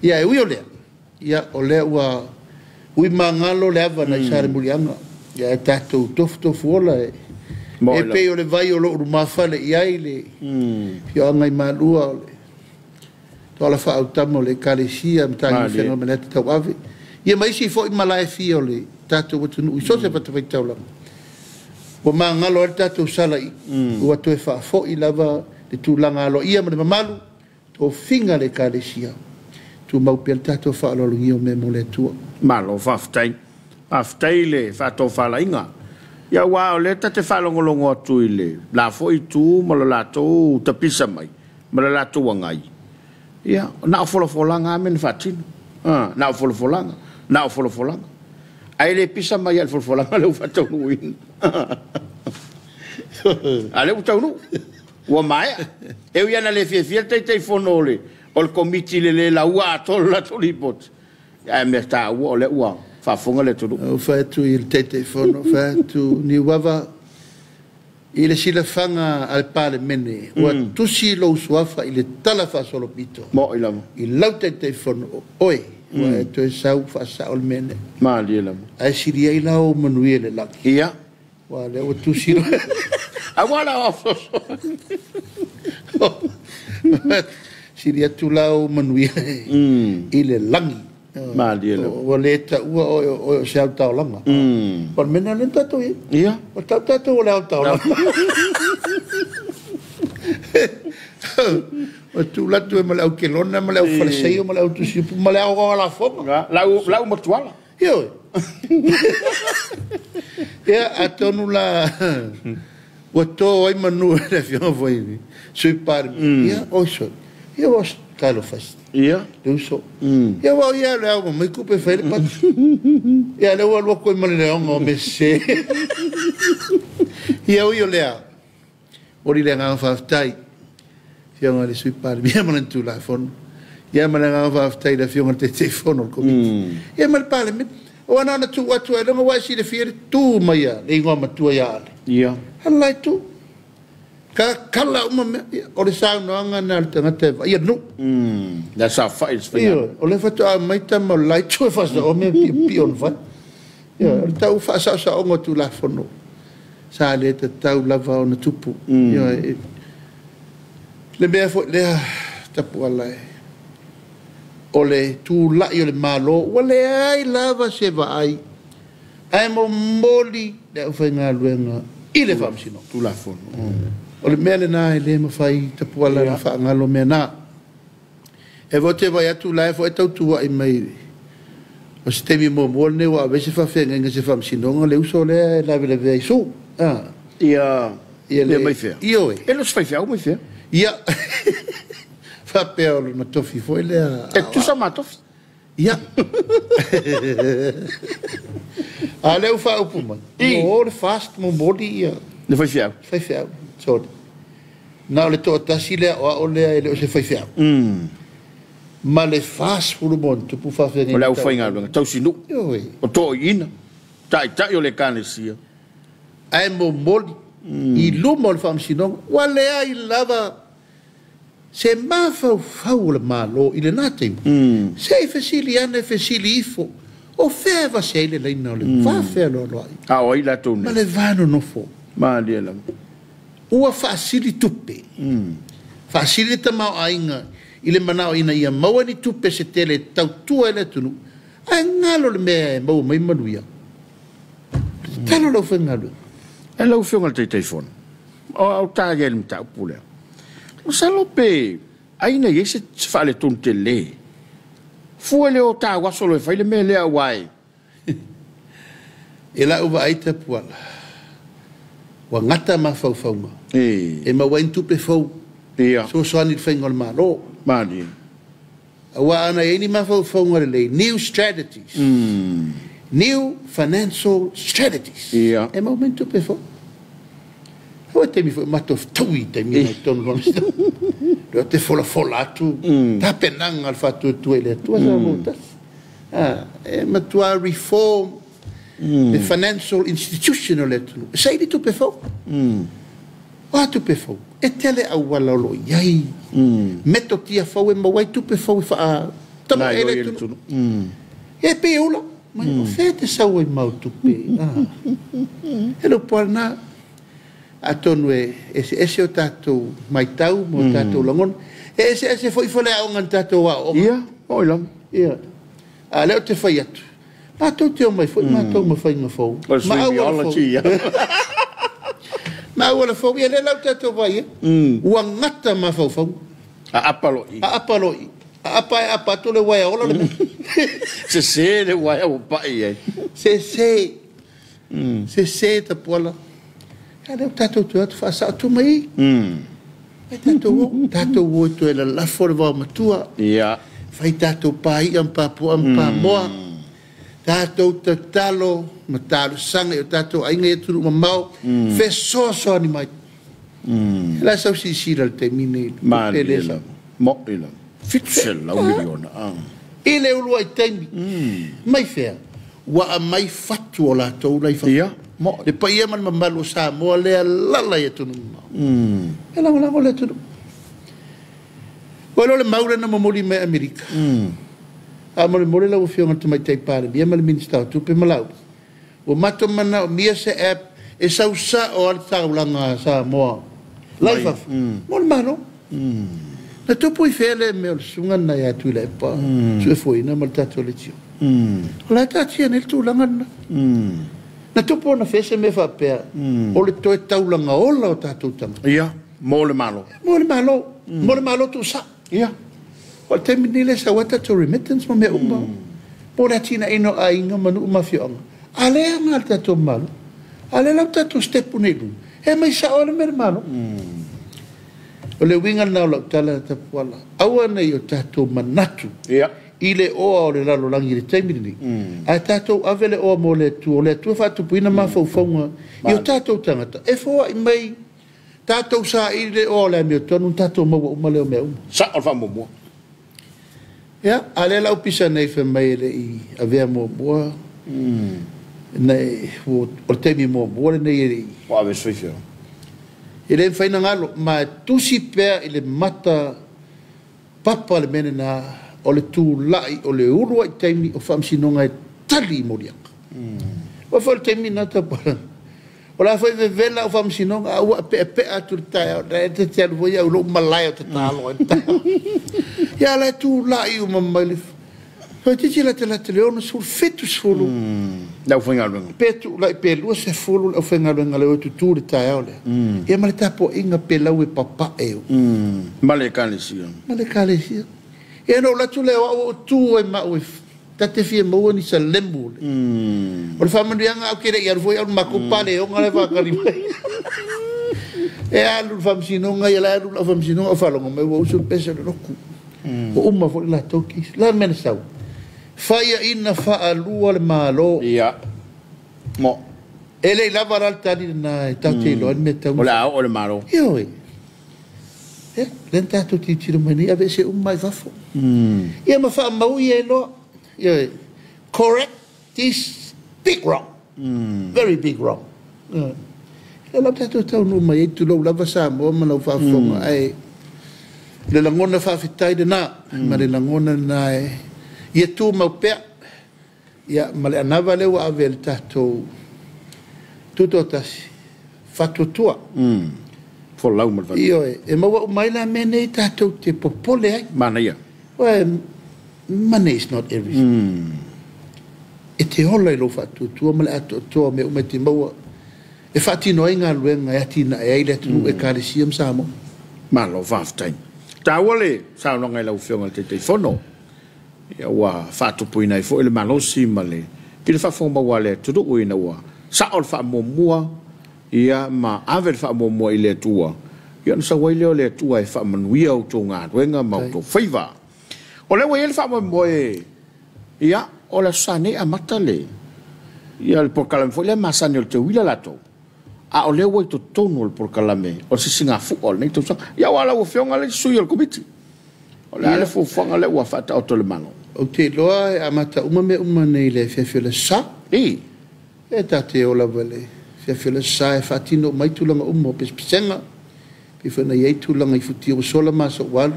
Ia, e ui o lea, ia, o lea ua ui magalo le ava nai sa le muliaga. Ia, e tatou tofutofu ola e. E pei o le vai o lou lumafale i ai le fioaga i Malua o le Toala faautama o le Ekalesia ma tatou Malie. Fega ma le ata tauave. Ia ma isi foi malae e fia o le tatou atunuu i so o se fatafaitaulaga. Ua magalo ai le tatou sala'i, ua toe faafo'i lava le tulaga aloaia ma le mamalu, tofiga a le Ekalesia, tumau pea le tatou faaaloalogia o mea mo le Atua. Malo faafetai. Faafetai le faatofalaiga. Ia aua o lea ta te faalogologo atu i le la foi itu ma le latou tapisa mai ma le latou agai. Ia, na o folafolaga lava mea na faatino. Na o folafolaga, na o folafolaga. Ae le pisa mai lava i le folafolaga lea ua faataunuuina. A lea ua taunuu. Ua maea. E ui lava ina le fiafia le Taitaifono o le Komiti i le le laua atoa o le latou lipoti, ae mea taua o lea ua faafofoga le atunuu. Ou fai atu i le Taitaifono, fai atu Niuava i le silafaga a le Palemene, ua tusi lou suafa i le tala faasolopito. Mo'i lava. I lau Taitaifono o oe, ua e toe sau faasao le mea lenei. Malie lava. Ae sili ai la ou manuia i le lagi. Ia. Ua lea ua tusi lo. Aua la o soso. Sili atu la ou manuia i le lagi. Malie lava. Ua le taua oe o oe o se autaolaga. O le mea lena lea na tatou i ai. Ia. O tau tatou o le autaolaga. O tulatu e ma le au kelona ma le au faleseio ma le au tusiupu ma le au lafoga. Lau matuala. Ia oe. Ia atonu la ua to ai manu e le afioga foi Sui Palemia. Ia oi soi. Ia ua talo fasi. Ia. Le uso. Ia ua ia le au mai kupe fai le pati. Ia le ua lua koe ma le leaoga o mese. Ia ui o lea. Ori le agaga faafetai. Afioga i le Sui Palemia ma lana Tulafono. Ia ma le agaga faafetai i le afioga i le Taitaifono o le Komiti. Ia ma le Palemene. O ana ona tuu atu ai loga ua e silafia le tu mai a le igoa matua ia Ale. Ia. Ala e tu. Ka kala uma mea. Ia, o le saunoaga na le tagata e vaai nuu. La sa fai le Ia, sefaiga. o le faatoa mai tama o le laitu e faasao mea piopio ona fai. Ia, o le tau faasaosaoga o Tulafono. Sa le tatau lava ona tupu. Ia, le mea foi lea tapuala e. O le tula'i o le malo, ua leai lava se vaai. Ae momoli le aufaigaluega i le faamasinoga. Tulafono. O le mea lena e le mafai tapuala na faagalo mea na. E vote vai atu la e foi tau tuai mai. O se taimi muamua lenei ua ave se faafeagaiga se faamasinoga le uso lea e lavelavea i su. Ia. Ia Le le mai fea. Ia oe. E le o se faifeau mai fea. Ia. Faapea o lona tofi foi lea. E tusa ma tofi. Ia. A lea ua faaupu mai. I. O le fast momoli ia. Le faifeau. Faifeau. Sorry. Na o le toatasi lea o ao lea e le o se faifeau. Ma le 40 ma ona tupu faafeagaiga. O le aufaigaluega tausinuu. Ia oe. O toeaiina. Taitai o le Ekalesia. Ae momoli i luma o le faamasinoga. Ua leai lava se mafaufau o le malo i lena taimi. Se i fesili ane fesili ifo. O fea e vase ai le laina o le va fealoaloai. A o ai latou Ma nei. le va nonofo. Malie lava. Ua faasili tupe. Faasili le tamaoaiga i le manao ina ia maua ni tupe se tele e tautua i le atunuu. Ae galo le mea e maua mai manuia. Tatalo lau faigaluega. E lau afioga i le Taitaifono. O au ta ia i le mataupu lea. Masalo pe ai na i ai se faaletonu tele. Fua le o tau aso loa e fai le mea lea aua e. E lau vaai tapuala. Ua gata mafaufauga. E. E maua ai ni tupe fou. Ia. Soasoani i le faiga o le malo. Malie. Aua ana i ai ni mafaufauga lelei. New strategies. New financial strategies. Ia. E maua mai ni tupe fou. Aua taimi foi matou fetaui i taimi na i tonu faamasinoga. Lea te folafola atu. Tapenaga le faatuatua i le Atua sa mo tasi. E matua reform the financial institution o le atunuu. E saili tupe fou. O a tupe fou. E tele auala o lo o iai. Metotia fou e maua ai tupe fou e faa tama Nai e o le i le atunuu. atunuu. E pe ula. Mai o fea te sau ai mau tupe. E le upu lena. Atonu e eseese o tatou maitau ma o tatou lagona. E eseese foi faleaoga na tatou aooga. Ia, oi lava. Ia. A lea ou te fai atu, matou te omai foi matou ma faiga fou. O le Ma auala fou. swimmyology, ia. Ma auala fou. Ia lea la ua tatou vaai ai. Ua gata mafaufauga. Aapa loa i. Aapa loa i. Aapa e aapa atu le uaea ola le mea. Sese le uaea ua pai ai. Sese. Sese Tapuala. Ia lea ua tatou toe o atu faasao atu mai. Ai tatou o, tatou o e toe lalafo le vaomatua. Ia. Fai tatou pāi'a ma papu'a ma pamoa. Tatou tatalo ma talosaga i o tatou aiga i atunuu mamao, fesoasoani mai. La sau silasila i le taimi nei. Malie Pele lava. Mo'i lava. 700 miliona. I le uluai taimi. Mai fea, ua aumai fatu o latou la i fafo. Ia, mo'i. Le paia ma le mamalu o Samoa lea lala i atunuu mamao. E lagolago le atunuu. Ua iloa le mau lea na momoli mai Amerika. A molemole lau Afioga i le Tamaitai Palemia ma le Minisita o Tupe ma Lauli. Ua matou manaomia se app e sau sao lava le taulaga a Samoa la i fafo mo le Malo. Na tupu i fea le mea o le susuga lena ia Tuilaepa, Suefuaina ma le tatou leitio. O la e taatia nei le tulaga lena. Na tupu ona fea se mea faapea o le toe taulaga ola o tatou tagata. Ia, mo le Malo. Mo le Malo. Mo le Malo tuusao. Ia. O le taimi lenei lea e sau ai tatou remittance ma mea uma. Po le atinaeina o aiga ma nuu ma afioaga. A lea aga le tatou Malo. A lea la ua tatou step nei i luga. E aumai sao lava le mea i le Malo. O le uiga lena o lau tala Tapuala. Aua ne i o tatou manatu i le oa o le lalolagi i le taimi lenei. Ae tatou ave le oa mo le Atua. O le Atua e faatupuina mafaufauga i o tatou tagata. E foai mai tatou saili le oa o le amiotonu, tatou maua uma lea o mea uma. Sao le faamuamua. Ia, a lea la ua pisa nei fai mai e le i avea muamua. O le taimi muamua lenei e le i. Ua ave soifua. E le mafai ona galo, ma e tusi pea i le mata papa le mea lena o le tulai o le uluai taimi o faamasinoga e tali i moliaga. Ua foi le taimi lena Tapuala. O la foi vevela o faamasinoga, a ua peapea atu le taeao, na e te alu foi au i lou malae o tatalo ai le taeao. Ia la e tulai uma mai le Toeitiiti latalata le 60, 70. Le aufaigaluega. Pe tulai pe 20 le aufaigaluega le o e tutu i le taeao lea. Ia ma le tapuaiga pe lau e papae o. Ma le ekalesia. Ma le ekalesia. Ia na ou alu atu lea o au ou tu ai ma au e ta te fia maua ni salemu o le. O le faamanuiaga au ke le i alu foi au i le matou paleoga la e faatali mai. E alu i le faamasinoga ia la e alu i lau faamasinoga ou faalogo mai ua usu le pese o le lotu. Ua uma foi le latou case. O le a le mea na sau? Faiaina faalua le Malo. Ia. Mo. E le i lava la le tali lena e tatou te iloa ai le mea e tatau O le a oo le Malo. Ioe. Ia, lea na tatou tilotilo mai nei, aveese uma mai fafo. Ia ma faamau ia iloa. Ioe. Correct this big wrong. Very big wrong. Ioe. Ia la ua tatou taunuu mai ai, tulou lava Samoa ma lau faafofoga, ae le lagona faafetai lena, ma le lagona lena e ia tumau pea, ia, ma le anava lea ua ave e le tatou Tutoatasi, faatuatua. Folau ma le faatuatua. Ioe, e maua uma ai la mea nei tatou te popole ai. Manaia. Uae, money is not everything. E te ola i lou faatuatua ma le atoatoa o mea uma e te maua e faatino ai galuega e atinae ai le atunuu, Ekalesia ma Samoa. Malo faafetai. Taua le saunoaga i lau Afioga i le Taitaifono. Ia ua faatupuina ai foi le malosi ma le i le faafofoga maua a le atunuu ina ua sao le faamuamua ia ma ave le faamuamua i le Atua, ia ona sau ai lea o le Atua e faamanuia outou galuega ma outou faiva. O lea ua i ai le faamoemoe, ia, o le Aso Sa nei e amata le, ia, le polokalame foi lea masani o le teuila latou, a o lea ua i totonu o le polokalame o le sisigafua o lenei tausaga. Ia, aua lau Afioga le isi sui o le Komiti. O le a le fuafuaga lea ua faataoto e le Malo? Ou te iloa e amata uma mea uma nei i le afiafi o le Aso Sa. I. E ta te o lava i le afiafi o le Aso Sa e faatino uma ai tulaga uma o pesepesega, pei foi ona i ai tulaga i futia ua sola ma aso ua alu.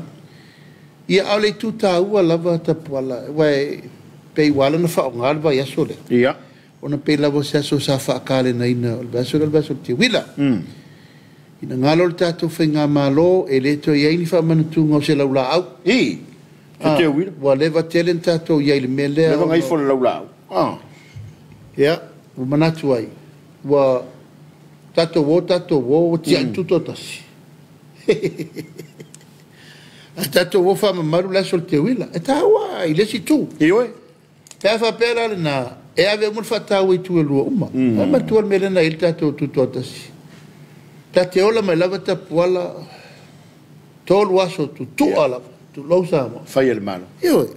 Ia, a o le itu taua lava Tapuala, aua e pei ua ala ona faaaoga le vaiaso lea. Ia. Ona pei lava o se aso sa faakalenaina o le vaiaso lea o le vaiaso o le Teuila. Ina ngalo le tatou faigamalo e le toe i ai ni faamanatuga o se laulaau. I. Se teuila. Ua leva tele na tatou i ai i le mea lea. Leva gaifo le laulaau. Ah. Ia, ua manatu ai, ua tatou o tatou o, ua tiai tutoatasi. Ae tatou o faamamalu le aso o le teuila. E taua i le isi itu. Ioe. Pe a faapea la lena, e ave uma le faataua i itu e lua uma. Ae manatua le mea lea na i ai le tatou tutoatasi. Ta te ola mai lava Tapuala 3 aso tutua lava, tulou Samoa. Fai e le Malo. Ioe.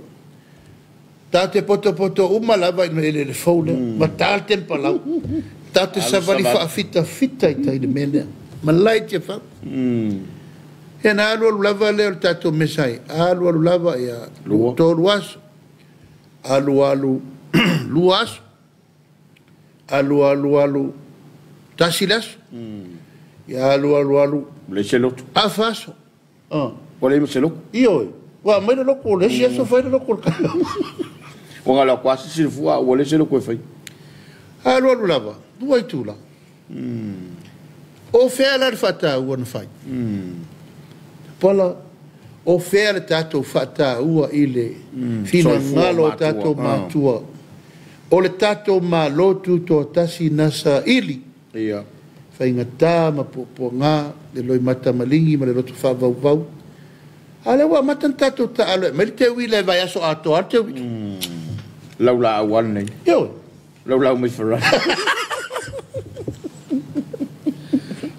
Ta te potopoto uma lava i le eleele fou lea, ma ta le tempalau. Ta te savali faafitafita i tai i le mea lea. Malae i Tiafau. Ia na alualu lava lea o le tatou mesa ai. Alualu lava ia 3 aso. Alualu 2 aso. Alualu alu 1 le aso. Ia alualu alu Le se lotu. afa aso. Ua le ma se lotu. Ioe. Ua mai le lotu o le isi aso fai le lotu o le taeao. Ua ngala kwa sisi le fua, ua le se lotu e fai. Alualu lava, 2 itula. O fea la le faataua na fai. Pola, o fea le tatou faataua i le finagalo o tatou matua. O le tatou malo tutoatasi na saili. Ia. Faigata ma puapuaga, le loimata maligi ma le loto faavauvau. A lea ua amata na tatou taalo e mai le teuila e vaiaso atoa le teuila. Laulaau lava lenei. Ioe. Laulaau mai Ferrari.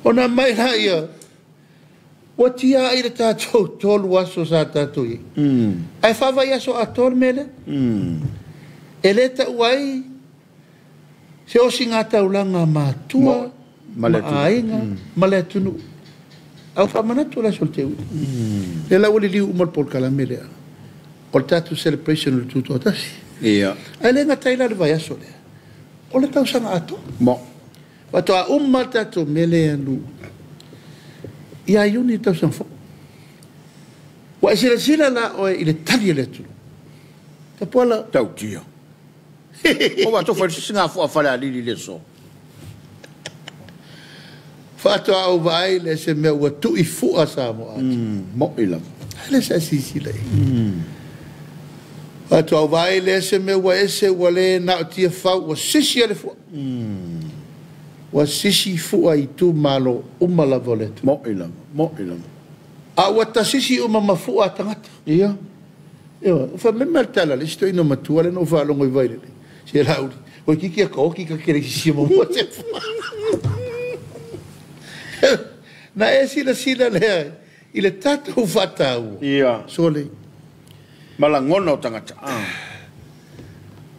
Ona mai la ia, ua tia ai le tatou 3 aso sa tatou i. Ae faavaiaso atoa le mea lea. E le tau ai se osiga taulaga matua ma le ma aiga ma le atunuu. Au faamanatu le aso o le teuila. Le la ua liliu uma le polokalame lea. O le tatou celebration o le tutoatasi. Ia. Ae le gata ai la le vaiaso lea. O le tausaga atoa. Mo. Faatoa uma le tatou mea lea alu. Ia Iuni le tausaga fou. Ua e silasila la oe i le tali a le atunuu. Tapuala. Tautia. O wa fai se ngā fua whare a lili le so. Faatoa au vaai le se mea ua tui fua Samoa atu. Mo i lava. Le sa sisi lei. Faatoa au vaai le se mea ua ese ua le na o tia fau ua sisi ale fua. Ua sisi fua i tu malo uma lava o le atu. Mo i lava, mo i lava. A ua tasisi uma mafua a tagata. Ia. Ia, fa me mal tala le sto ino matua le no fa longo i vaile. Se la uri. O kiki a ka oki ka kere sisi mo mo te fua. Na e sila sila lea i le tatou faataua. Ia. Sole. Malangona o tagata.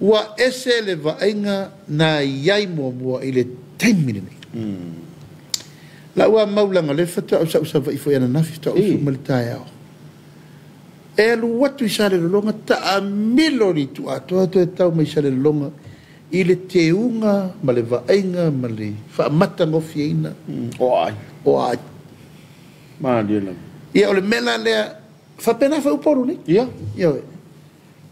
Ua ese le vaaiga na iai muamua i le taimi lenei. La ua maulaga le faatoa au sausava'i foi ananafi faatoa usu ma le taeao. E alu atu i Salelologa taamilo le itu atoa toe tau mai Salelologa i le teuga ma le vaaiga ma le faamatagofieina. O ai. O ai. Malie lava. Ia o le mea la lea faapena foi Upolu nei. Ia. Ia.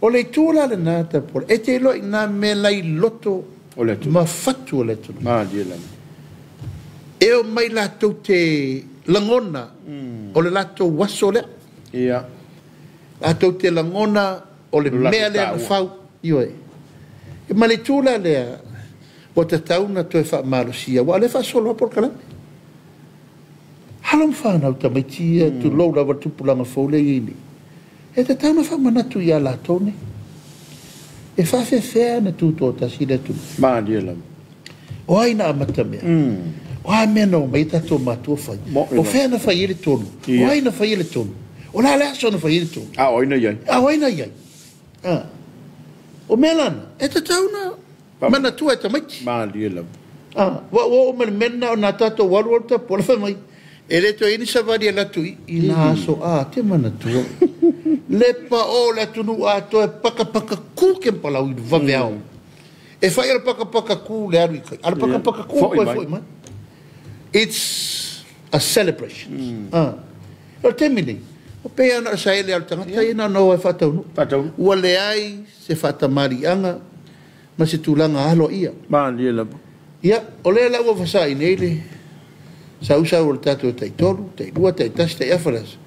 O le itu la lena tapola. E te iloa i nā mea lai loto o le atunuu. Ma fatu o le atunuu. Malie lava. E o mai latou te lagona o le latou aso lea. Ia. Latou te lagona o le mea lea na fau. Ioe. E ma le itu la lea ua tatau na toe faamalosia. Ua le faasolo a polokalame. Alo ma whanau tamaiti ia tulou lava tupulaga fou le i nei. E tatau na faamanatu ia latou nei. E faafefea na tutoatasi le atunuu. Malie lava. O ai na amata mea. O a mea na o mai tatou matua fai. O fea na fai ai le tonu. O ai na fai ai le tonu. O la le aso na fai ai le tonu. A o ai na iai. A o ai na iai. O mea lana, e tatau na manatua e tamaiti. Malie lava. Ua o ma le mea na o nā tatou alu alu tapuala fai mai. E le toe ini savali e latu i nā aso a te manatua. Le pa o le atunuu atoa e pakapaka ku ke mpalau i vave ao. E fai ala pakapaka ku le alu i kai. Ala pakapaka ku koe foi mai. It's a celebration. O le taimi nei, o pei ana o sa ele alu tagata ia na noa e faataunu. Faataunu. Ua leai se faatamaliaga ma se tulaga aloaia. Malie lava. Ia, o lea la ua fasa'i nei le Sausau o le tatou tai-3, tai-2, tai-1, tai-afa le aso.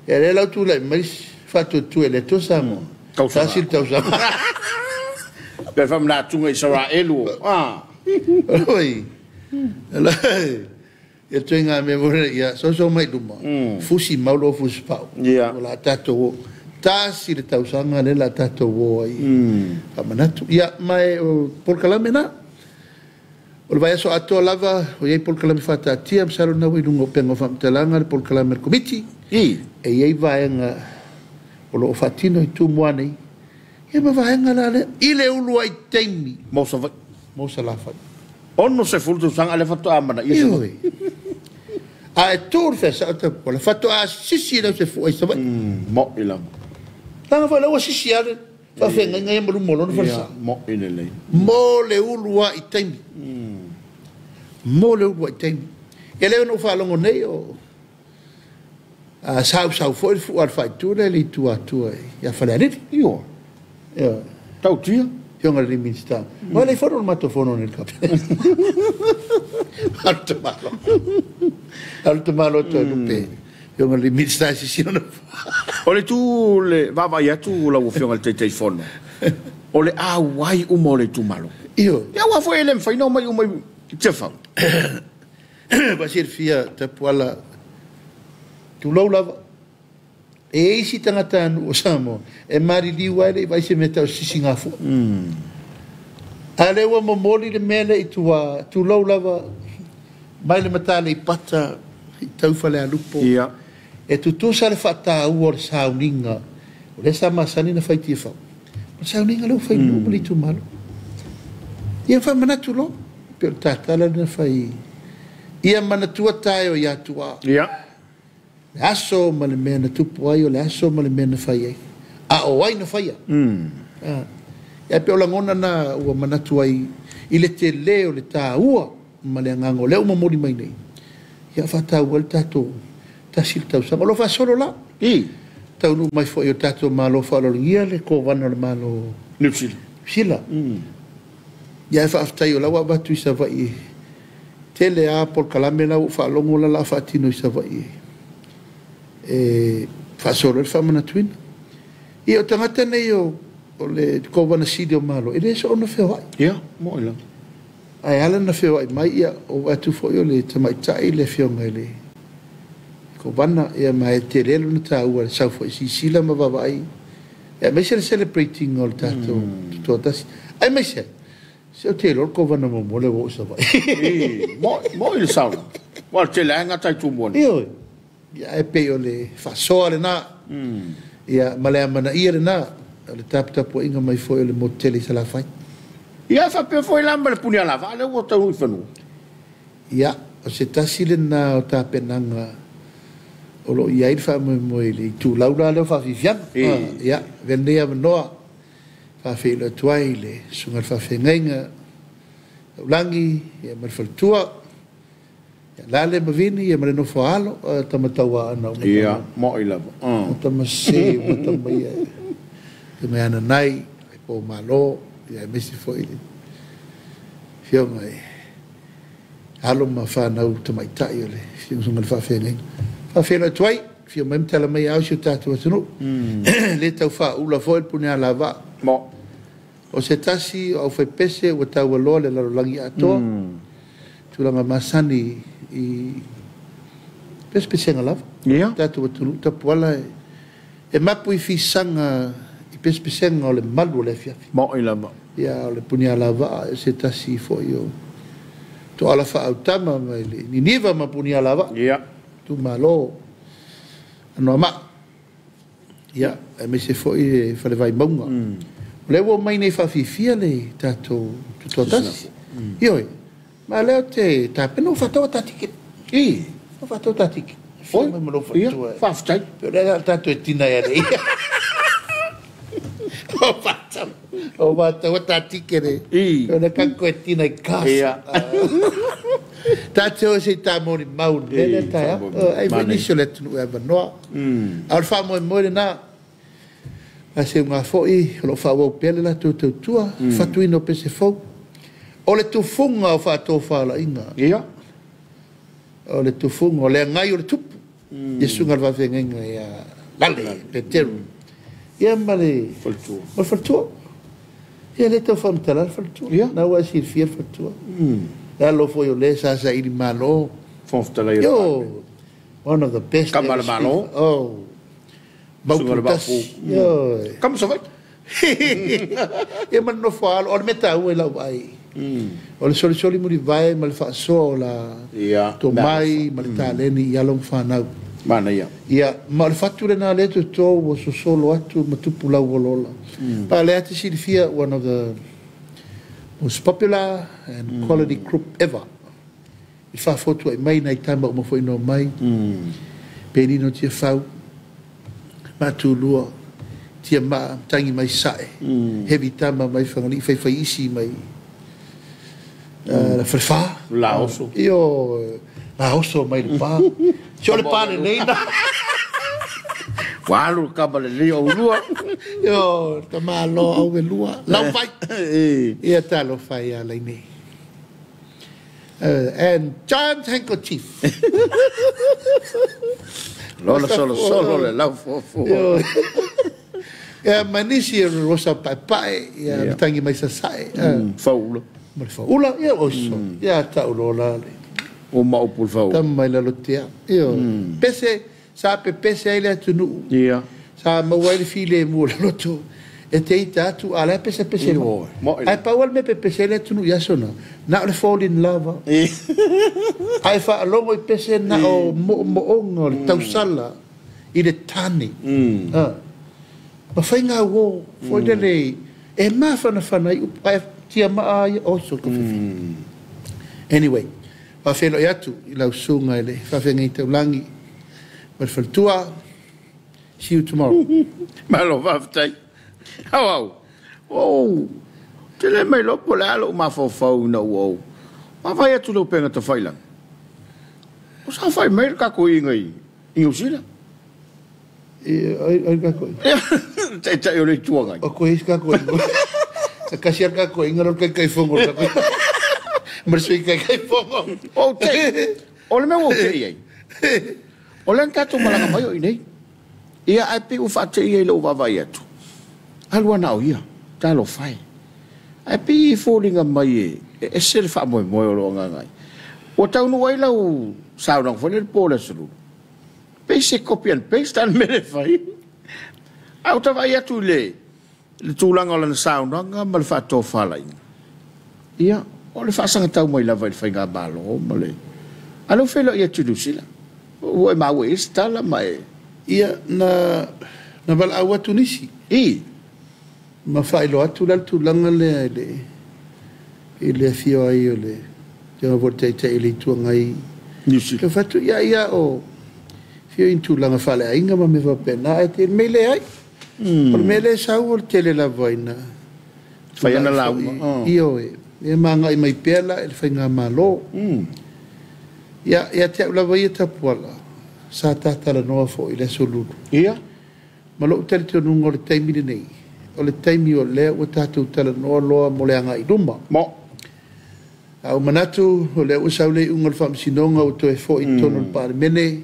Ia lea la ua tulai mai faatuatua i le Atua Samoa. Tasi le tausaga. Pe faamanatuga Isaraelu. Oi. Ia ituaiga mea foi lea, ia soso mai i luma, fusi mau lou fusipau. O le a tatou o. Tasi le tausaga lea o le a tatou o ai. Faamanatu. Ia, ma o polokalame na. O le vaiaso atoa lava, o i ai polokalame faataatia, masalo lena ua i luga o upega o faamatalaga le polokalame a le Komiti. E i ai vaega o lo o faatino i Tumua nei. Ia ma vaega la lea, i le ulu ai taimi. Mo Savaii. Mo Salafai. 60 tausaga le faatoa amanaia Savaii. A e tu le feasao tapuala, faatoa sisi le au se fua i Savaii. Mo i lava. Tanga foi la ua sisi ale, faafeagaiga ia ma luma o lona falesa. Mo i lelei. Mo le ulu ai taimi. Mo le ulu ai taimi. Ia lea na ou faalogo nei o sausau foi le fua o le faaitu lea i le itu atua ia Falealili. Io. Ia. Tautia. Fioga le Minista. Ma le fono le matou fono nei le kapeneta. Alu te malo. Alu te malo toe lupe. Fioga le Minista sisi ona. O le tu le vaavaai atu lau afioga i le Taitaifono. O le auai uma o le itumalo. Io. Ia ua foi e le mafai na omai uma i Tiafau. Vasilifia tapuala tulou lava. E isi tagata anu o Samoa e maliliu ai le i vaai se mea tau sisi gafua. A lea ua momoli le mea lea i tua, tulou lava mai le Mataleipata i tau Falealupo. Ia. E tutusa le faataua o le sauniga o lea sa masani na fai Tiafau. O le sauniga lea ua fai nuu ma le itumalo. Ia faamanatu loa, pe o le tatala lena fai. Ia manatua tae o ia tua. Ia. Le aso ma le mea na tupu ai, o le aso ma le mea na fai ai. A o ai na faia. Ia pe o lagona na ua manatu ai i le tele o le tāua ma le agaga o lea ua momoli mai nei. Ia faataua le tatou tasi le tausaga. O lo o faasolo la. Taunuu mai foi o tatou malo faaaloalogia le kovana o le malo Niu Sila. Sila. Ia e faafetai o la ua avatu i Savaii. Tele a polokalame la ua faalogo la la faatino i Savaii. E faasolo le faamanatuina. Ia o tagata nei o le kovana sili o malo, e le soona feoai. Ia, mo i la. Ae ala na feoai mai, ia, o atu foi o le tamaitai le afioga i le kovana, ia ma e tele lona taua le sau foi sisila ma vaavaai. Ia aemaise le celebrating o le tatou tutoatasi. Aemaise, se o te iloa le kovana muamua lea ua oo i Savaii. Mo i le sauna. Ua le tele ai gata i Tumua nei. Ioe. Ia e pei o le faasoa lena. Ia ma le amanaia lena. O le taputapuaiga mai foi o le motu tele i Salafai. Ia faapea foi la ma le puni alava lea ua taunuu i fanua. Ia, o se tasi lena o tapenaga o lo o i ai le faamoemoe i le itulau la lea o faafiafiaga. Ia, avea lenei avanoa faafeiloai atu ai le susuga i le faafeagaiga Taulagi ia ma le faletua. Ia Lale ma Vini ia ma le nofo a alo, tama tauaana o matama. Ia, mo i lava. O tama se o matama ia. Te mai ananai, ai po malo, ia aemaise foi le afioga i alo ma whanau tamaitai o le susuga i le faafeagaiga. Faafeiloai atu ai, fia mai ma tala mai au si o tatou atunuu. Le tau faaula foi le pune alavaa. Mo. O se tasi o au faipese ua taualoa le lalolagi atoa. Tulaga masani i pesepesega lava. Ia. Tatou atunuu tapuala e mapu i fisaga i pesepesega o le malu o le afiafi. Mo i lava. Ia o le puni alavaa e se tasi foi o toala faaautama mai le Niniva ma puni alavaa. Ia. Tumalo Anoamaa. Ia, aemaise foi le Falevai Mauga. O lea ua mai nei faafifia le tatou tutoatasi. Ioe. Ma lea te tapena ua faatau ta tiketi. Ua faatau ta tiketi. Oi. Mai ma lou Ia, faletua. faafetai. Pe o lea la tatou e tina ia nei. O faatau. O faatau ta tiketi. O lea kako e tina i kasa. Ia. Tātou se tā mori mau le le taia. Ai foi Mane. nisi o le atunuu e avanoa. A o le faamoemoe lena, a se unga foi o lo o faaauau pea le latou tautua, fatuina o pese fou. O le tufuga o faatofalaiga. Ia. O le tufuga o le agai o le tupu. Ia susuga i le faafeagaiga ia Lale Peteru. Ia ma le Faletua. Ma le faletua. Ia le tau faamatala le faletua. Ia. Na ua e silafia le faletua. Le alo foi o le sa saili malo. Fofoga Fetalai o le Yo, Palemene. one of the best. Kama le Malo. Oh. Susuga le Mauputasi. Vaapu. Yo. Kama Savaii. Ia ma le nofo alo, o le mea taua i lau vaai. O le solisoli mulivae ma le faasoa o la Ia. tomai ma le taleni i alo ma fanau. Manaia. Ia, ma o le fatu lena lea toto ua sosolo atu ma tupu lau olola. Pa lea te silafia, one of the most popular and quality group ever. I faafotu ai mai nai tama uma foi no mai. Penino tia fau, matulua, tia maa, tangi mai sae. Heavy tama mai whangali, whai whai isi mai. La whalewha. La oso. Io, la oso mai le pā. Si o le pā le nei na. Ua alu le kama lelei o ulua. Io, ta malo au e lua. Lau fai. E. Ia talo fai a lei nei. And John's handkerchief. Lola solo solo le lau fuafua. Io. Ia, ma nisi e rosa pae pae, ia, Ia. tangi mai sasae. Faula. Ma le faula, ia, oso. Ia, taulola le. O maupu le faula. Tama mai lalo tea. Io. Pese, sa pe pese ai le atunuu. Ia. Sa maua ai le file mu o le loto. E te ita atu, a lea pese pese Io, mai. mo Ai pau al me pe pese le atunuu i aso na. Na o le fall in love. E. Ai whaalogo i pese na o mo mo onga o le tausala i le tane. Ma whai ngā wō, foi lele, e mawhanawhana i upu, ai tia maa ai, o so ka whiwhi. Anyway, whawhelo i atu i lau sunga i le whawhenga i taulangi. Ma le whaletua, see you tomorrow. Malo faafetai. Au au. Oh. Te le mai lopo le alo mafaufau ina ua ou. Vaavaai atu le upega tafailaga. O sa fai mai le tatou iga i Niu Sila. E, ai, ai kako. Taitai o le Itu Agai. O koe isi kako inga. Sa kasi al kako inga lo kai kai fongo kako. Ma sui kai kai fongo. O te. O le mea ua ou te'i ai. O lea na tatou malaga mai o i nei. Ia ae pei ua faate'i ai lou vaavaai atu. Alu ana o ia. Talofa e. Ae pei e foliga mai e e ese le faamoemoe o loo agaga ai. Ua taunuu ai lau saunoaga foi lea i le po o le aso Lulu. Pei se copy and paste a le mea le fai. Ae ou te vaai atu i le le tulaga o lana saunoaga ma le faatofalaiga. Ia, o le faasagatau mai lava i le faigamalo ma le a lea ua feiloai atu i Niu Sila. Ua e maua i ai se tala ma e Ia, na, na valaau atu nisi. I. Ma faailoa atu la le tulaga lea i le, i le afio ai o le Afioga foi i le Taitai o le Itu Agai. Niu Sila. Tau fai atu, ia, ia, o afio i ni tulaga faaleaiga ma mea faapena, ae te mea leai. O le mea lea e sau o le tele lava ina Fai ana tulai lauga. foi, ioe, e magai mai pea la i le faigamalo. Ia, ia te au lava ia Tapuala, sa ta talanoa foi i le aso Lulu. Ia. Ma lou talitonuga o le taimi lenei, o le taimi o lea ua tatou talanoa loa mo le agai i luma. Mo. A ua manatu, o lea ua sau le iuga o le Faamasinoga ua toe foi i totonu o le Palemene,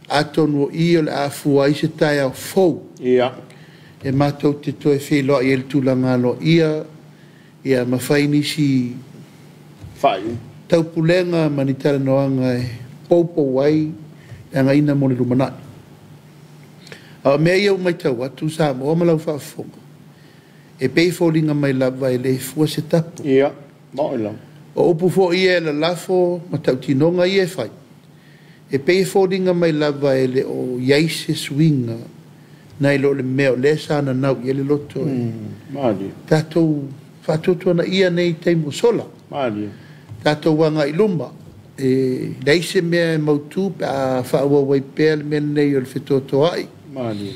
atonu o i o le a fua ai se taeao fou. Ia. E matou te toe feiloai ai le tulaga aloaia, ia ma fai nisi Faaiuga. taupulega ma ni talanoaga e poupou ai le againa mo le lumanai. A o mea ia ua matau atu Samoa ma lau faafofoga, e pei foliga mai lava e le fua se tapu. Ia, maoi lava. O upu foi ia e lalafo ma tautinoga ia e fai, e pei foliga mai lava e le o i ai se suiga nai lo le mea o lea sa nanau i ai le loto e Malie. tatou faatuatuana ia nei taimi ua sola. Malie. Tatou agai i luma, e leai se mea e mautu pe a faaauau ai pea le mea lenei o le fetoatoai. Malie.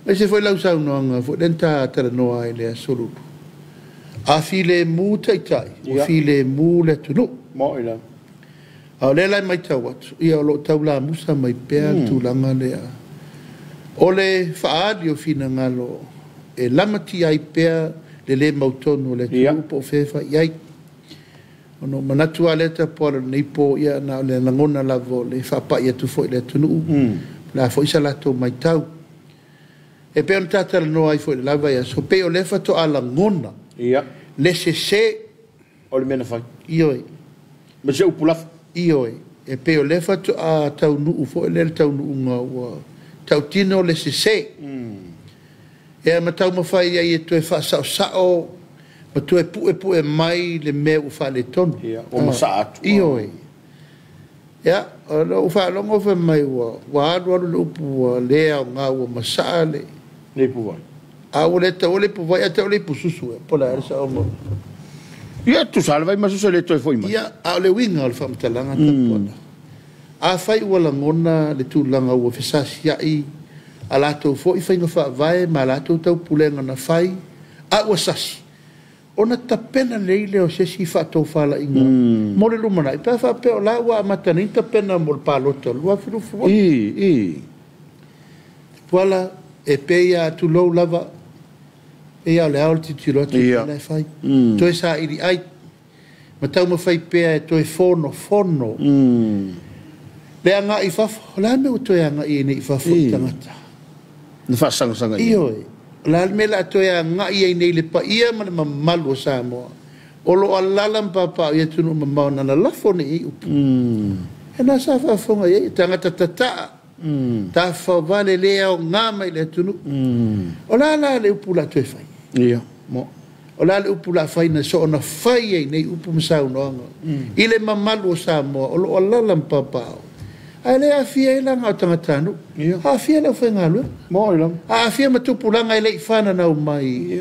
Aemaise foi lau saunoaga foi lea na ta talanoa ai i le aso Lulu. A filemu taitai, ua Ia. filemu le atunuu. Maoi lava. A o lea la e matau atu, ia o lo o tau lamusa mai pea le tulaga lea. O le faaali o finagalo e lamatia ai pea le lē mautonu o le Ia. atunuu po o fea e fai i ai. Ona ou manatu lava lea Tapuala i lenei po, ia na o le lagona lava o le faapai atu foi i le atunuu, po o le a foi sa latou matau. E pei ona ta talanoa ai foi i le la vaiaso, pei o lea faatoa lagona le sese o le mea na fai. Ioe. Ma se upu lafo. Ioe. E pei o lea faatoa taunuu foi lea le taunuuga ua tautino le sese. Ia ma taumafai ai e toe faasaosao ma toe puepue mai le mea ua faaletonu. Ia, ua masaa atu. Ioe. Ia, o lou faalogo fai mai ua alu alu le upu ua le aoga ua masaa le Le ipuvai. A ua le taua le ipuvai ae taua le ipususu ea, po o le a le saoga. Ia, tusa lava le vai ma susu e le toe foi mai. Ia, a o le uiga o le faamatalaga Tapuala, afai ua lagona le tulaga ua fesasiai a latou foi faiga faavae ma a latou taupulega na fai a ua sasi, ona tapena lelei lea o se isi faatofalaiga mo le lumanai pe a faapea o la ua amata nei ona tapena mo le palota o le 2026. Tapuala, e pei lava, tulou lava, pei lava o le ao le tilotilo atu i le mea la e fai. Toe saili ai ma taumafai pea e toe fonofono le agai i fafo. O le a le mea ua toe agai ai nei i fafo i tagata? Na faasagasaga i ai. Ioe. O le a le mea o le a toe agai ai nei le paia ma le mamalu o Samoa o lo o alaala ma papaaao i atunuu mamao na lalafo nei i ai upu? E na sa faafofoga i ai tagata tataa, tafaovale le aoga mai le atunuu. O le a la le upu o le a toe fai? Ia, mo. O le a le upu o le a fai na soona fai ai nei upu ma saunoaga i le mamalu o Samoa o lo o alaala ma papaaao? Ae le aafia ai la na o tagatanuu, aafia le aufaigaluega, Mo i lava. aafia ma tupulaga e le i fananau mai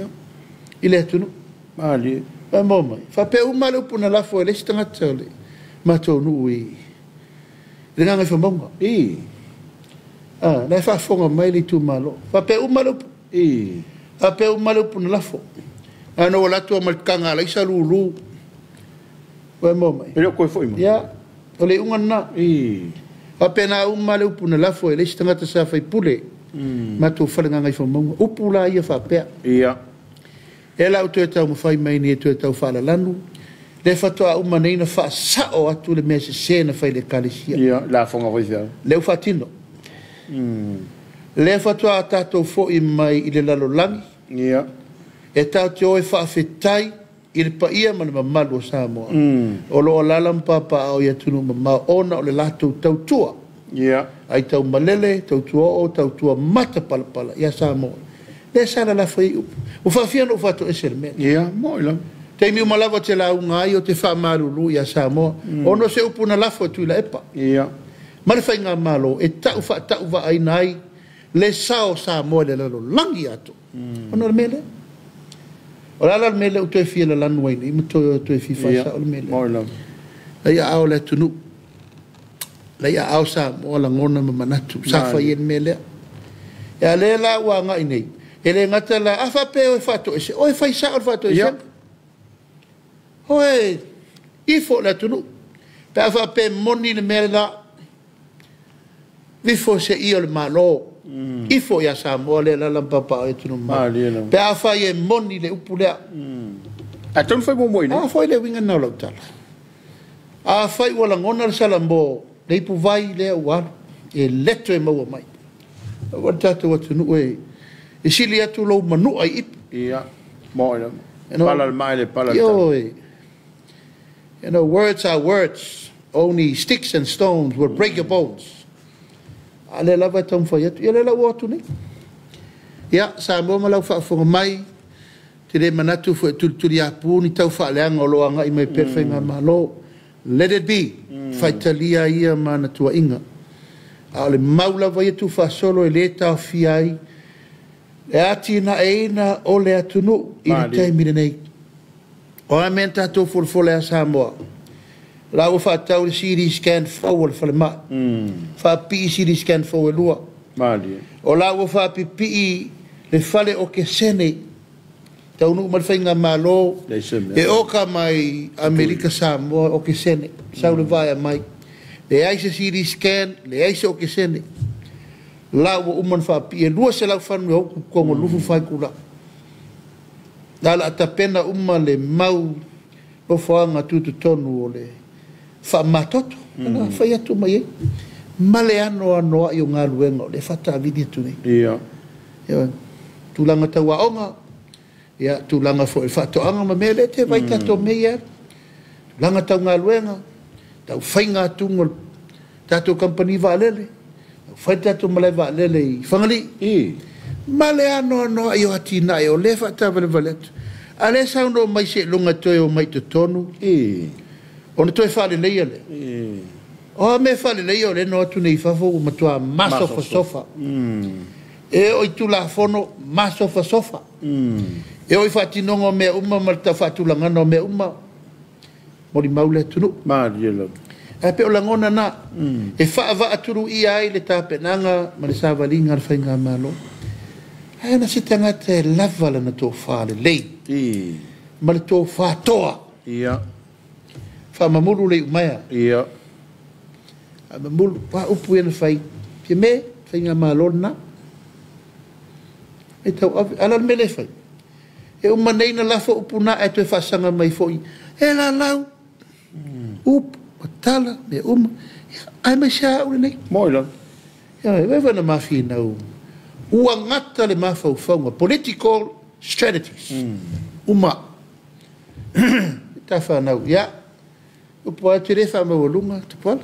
i le atunuu. Malie. Ua maua mai. Faapea uma le upu na lafo e le isi tagata o le matou nuu i le Gagaifomauga. La e faafofoga mai le itumalo. Faapea uma le upu. Faapea uma le upu na lafo. Na ona ou alu atu lava ma le taga alaisa lulu. Ua maua mai. E le o toe foi mai. Ia, o le iuga lena. Faapena uma le upu na lafo e le isi tagata sa faipule. Matou fale Gagaifomauga. Upu la ia faapea. E la ua toe taumafai mai nei e toe tau faalalanu, lea faatoa uma nei na faasao atu le mea sese na fai i le Ekalesia. Ia, lafoga foi feau. Lea ua faatino. Lea faatoa tatou foi mai i le lalolagi. E tatou te o e faafetai i le paia ma le mamalu o Samoa o lo o alaala ma papaaao i atunuu mamao ona o le latou tautua. Ai tau malele, tautua oo, tautua matapalapala ia Samoa. Lea sa lalafo ai upu. Ua faafia ona ou faatoese i le mea lea. Ia, moi lava. Taimi uma lava ou te lauga ai, ou te faamalulu ia Samoa, ona o se upu na lafo e Tuilaepa. Ma le faigamalo e tau faatauvaaina ai le sao o Samoa i le lalolagi atoa. Ona o le mea lea. O le a la le mea lea ua toe fia lalanu ai nei ma toe fia faasao le mea lea? Moi lava. Lai aao le atunuu. Lai aao Samoa lagona ma manatu. Sa fai ai le mea lea. E a lea la ua agai nei. E le gata la, a faapea oe faatoese, oe fai sao le faatoesega. Oe ifo le atunuu. Pe a faapea moni le mea la, ifo se ia o le Malo. Ifo ia Samoa lea la ma papaaao i atunuu mamao. Pe a fai e moni le upu lea. A tonu fai muamua i nei. A foi le uiga na o lau tala. A fai ua lagona le salamo, le ipuvai lea ua alu, e leto e maua mai. Aua le tatou atunuu e sili atu lou manua i ipu. Ia, mo i lava. Pala le mai le pala le tala. You know, words are words. Only sticks and stones will break your bones. A lea lava e taumafai atu. Ia lea la ua atu nei. Ia, Samoa ma lau faafofoga mai, te le manatu foi e tulituliapu ni tau faaleaga o lo o agai mai pea le faigamalo. Let it be. Faitalia ia ma ana tuuaiga. A o le mau lava ia tuufaasolo e le taofia ai le atinaeina o le atunuu i le taimi lenei. O a mea na tatou folafola ia Samoa, la ua faatau le CT scan fou o le falemai. Faapipii CT scan fou e lua. O la ua faapipii le fale o kesene. Taunuu mai le faigamalo e oka mai Amerika Samoa o kesene. Sau le vaea mai. Leai se CT scan, leai se okesene. La ua uma na faapipii e 200 fanu e uku kongo lufu whai kula. La la tapena uma le mau Nofoaga tutotonu o le faamamatoto na fai atu mai ai ma le anoanoai o galuega o lea e faataavili atu nei. Ia. Ia, tulaga tauaoga, ia, tulaga foi o le faatoaga ma mea lea e te vaai tatou mea ia. Tulaga tau galuega, tau faiga atuga o le tatou kamupani vaalele, tau fai le tatou malae vaalele i Fagalii. I. Ma le anoanoai o atinae o lea e faataavalevale atu. A o lea e saunoa mai seiloga e toe omai i totonu I. ona toe faaleleia lea. I. O a mea e faaleleia o lea na o atu nei i fafo ua matua masofasofa. E oo i Tulafono masofasofa. E oo i faatinoga o mea uma ma le tau faatulagaga o mea uma, molimau le atunuu. Malie lava. Ae pei o lagona na e faavaatuluia ai le tapenaga ma le savaliga a le faigamalo. Ae na se tagata e lava lana tofa lelei I. ma le tofa toa. Ia. Faamamulu le iumaea. Ia. Faamamulu, a upu ia na fai. Fia me, faigamalo lena. E tau ave, ala le mea le fai. E uma nei na lafo upu na ae toe faasaga mai foi. E lalau, upu, matala, mea uma. Ia, ae mai se au lenei. Moi lava. Ia, e vai na mafinau. Ua gata le mafaufauga, political strategies. Uma. Tawhanau, ia. Upu a te le whaamaualuga, tapuala.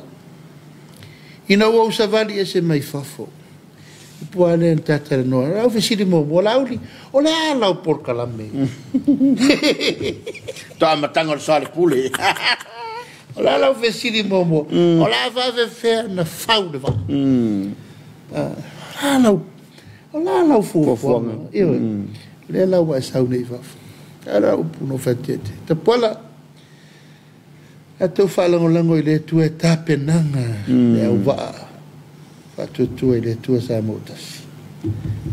Ina ua usavali e se mai fafo. Upu a le tatara noa. Au fesili mo mo lauli. O le a lau polokalame. Toa matanga o le soa le pule. O le a lau fesili mo mo. O le a faafefea na fau le vaa. O le a lau fuafuaga. Ioe. O lea lau ua e sau nei i fafo. Ala upu no whatete. Tapuala, a tau whaalangolago i le Atua e tapenaga le auvaa faatuatua i le Atua sa mo tasi.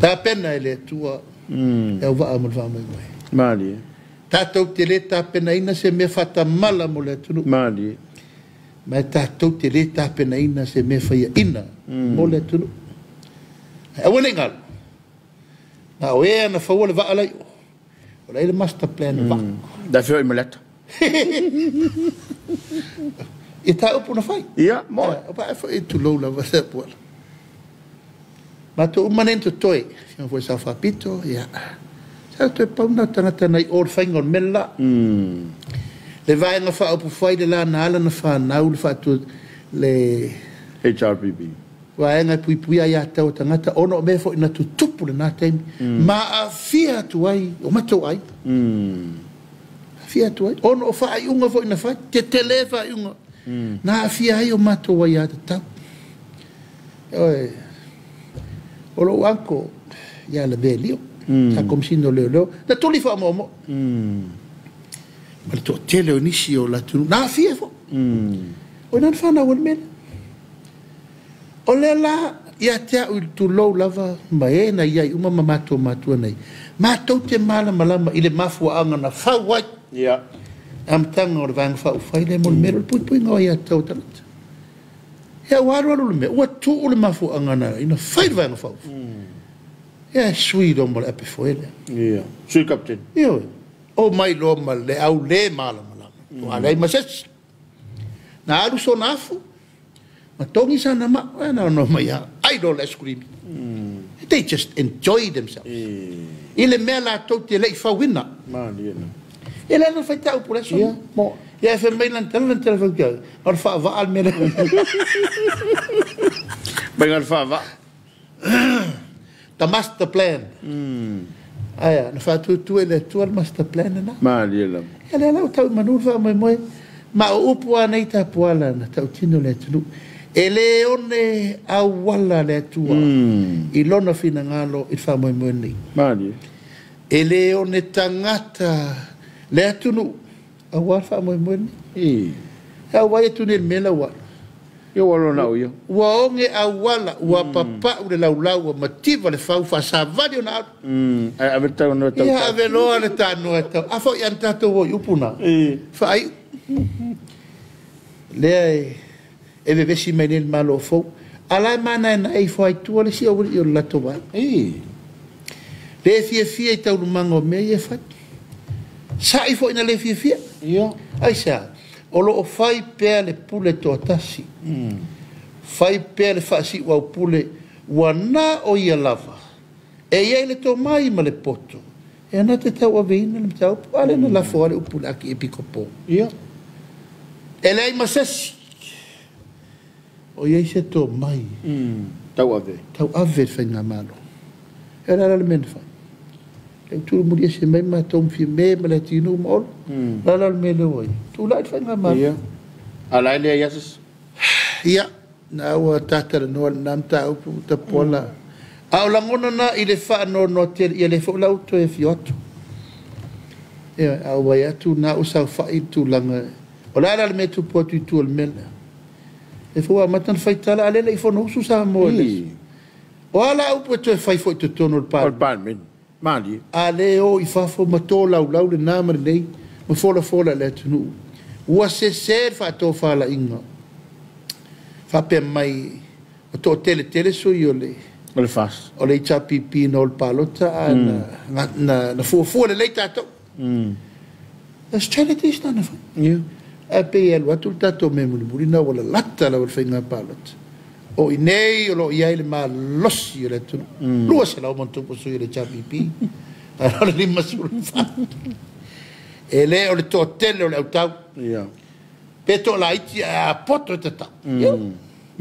Tapena i le Atua le auvaa mo le faamoemoe. Malie. Tatou te le tapenaina se mea faatamala mo le atunuu. Malie. Ma e tatou te le tapenaina se mea faiaina mo le atunuu. Ae aua ne i galo. Na o ea na faua le vaa lai o. O le ai le master plan o vaa. Da feo i maleta. I tā upu na fai. Ia, mo. O pa e foi tulou lava se puala. Ma tō uma nei totoe. Fia foi sa whapito, ia. Sa toe pauna tangata nei o le whainga o le mea la. Le vaenga whaopu whai le la na ala na whanau le whaatu le HRPP. Vaenga e puipuia ia tau tangata ono o mea foi na tutupu le nā taimi. Ma awhia atu ai, o matou ai. Awhia atu ai. Ono o whaaiunga foi na whai, te tele whaaiunga. Nā awhia ai o matou ai a te tau. Oe, o lou anko, ia le mea lio. Sa komisino leo leo. Na tuli wha momo. Ma le toatele o nisi o latunu. Nā awhia fo. O nā whanau o le mea. O le la, ia te au i tulou lava, ma e na ia i uma ma mātou mātua nei. Mātou te malamalama i le mafuaanga na fau ai. Ia. Amtanga o le vaenga whaufai le mo le mea o le puipui ngā ia tau tangata. Ia ua alu alu le mea, ua tuu le mafuaanga na ina fai le vaenga whaufai. Ia sui lo mo le ape foele. Ia. Sui captain. Ia oe. O mai lo ma le au le malamalama. O alei masesi. Na alu sona afu. Ma tongi sana ma, na no mai a, ai lo le scream. They just enjoy themselves. I le mea la tau te lei whauina. Malie na. E le na whai tau pule so. Ia, mo. Ia e whai mai lan tala lan tala whai kia. Ngā wha wa al mele. Mai ngā wha wa. The master plan. Aia, na whātuatua i le atua le master plan na. Malie la. Ia le lau tau manu wha moi moi. Ma o upu a nei tā puala na tau tino le atunu. E le one awala le atua i lona finangalo i wha moi moi nei. Malie. E le one tangata le atunu awala wha moi moi nei. E awai atu nei mela wa. Ia walo na uia. Ua onge awala, ua papau le laulau, ua mativa le whau, whasavali o na alu. Ai ave tau no tau. Ia ave loa le tānoa tau. A fo i an tātou o i upuna. Whaai. Lea e vevesi mai nei le malo fou. Ala e mana e na e whai tua le si au i o le lato wā. Le fia fia i taulumanga o mea i e whai. Sa i fo ina le fia fia. Ia. Aisea? O loo fai pea le pule toatasi. Fai pea le faasiuaupule ua na o ia lava. E iai le tomai ma le poto. E ana te tauaveina le mataupu. A lea na lafo lava le upu i le Akiepikopo. Ia. E leai ma sesi o i ai se tomai. Tauave. Tauave le faigamalo. E o le a la le mea na fai? E tulimuli ese mai matou ma Fiame ma Leatinuu ma Olo. O le a la le mea lea ua i ai? Tulai le faigamalo. Ia. A la e leai lava se isi. Ia, na ua tatalanoa lena mataupu Tapuala. A o lagona na i le faanoanoa tele, ia lea foi la ua toe afio atu. Ioe, a ou vaai atu na ua saofai i le tulaga, o le a la le mea e tupu atu i tua o le mea lea? Lea foi ua amata ona fai tala, a o lea e le i Fonousu Samoa i le aso. O a la upu e toe fai foi i totonu o le Palemene? Malie. A lea e o i fafo ma tolaulau lena ma lenei ma folafola i le atunuu. Ua sese le faatofalaiga faapea mai ua toatele tele sui o le O le FAST. O le HRPP na o le palota ae na fuafua lelei tatou. The strategies na na fai. Ae pei e alu atu le tatou mea mulimuli na ua lalata lava le faiga palota. O i inei o lo o i ai le malosi o le atunuu. 200 ma ono tupu sui o le HRPP ae na o le 54. E le o le toatele o le autau. Pe toalaiti ae a poto e tatau.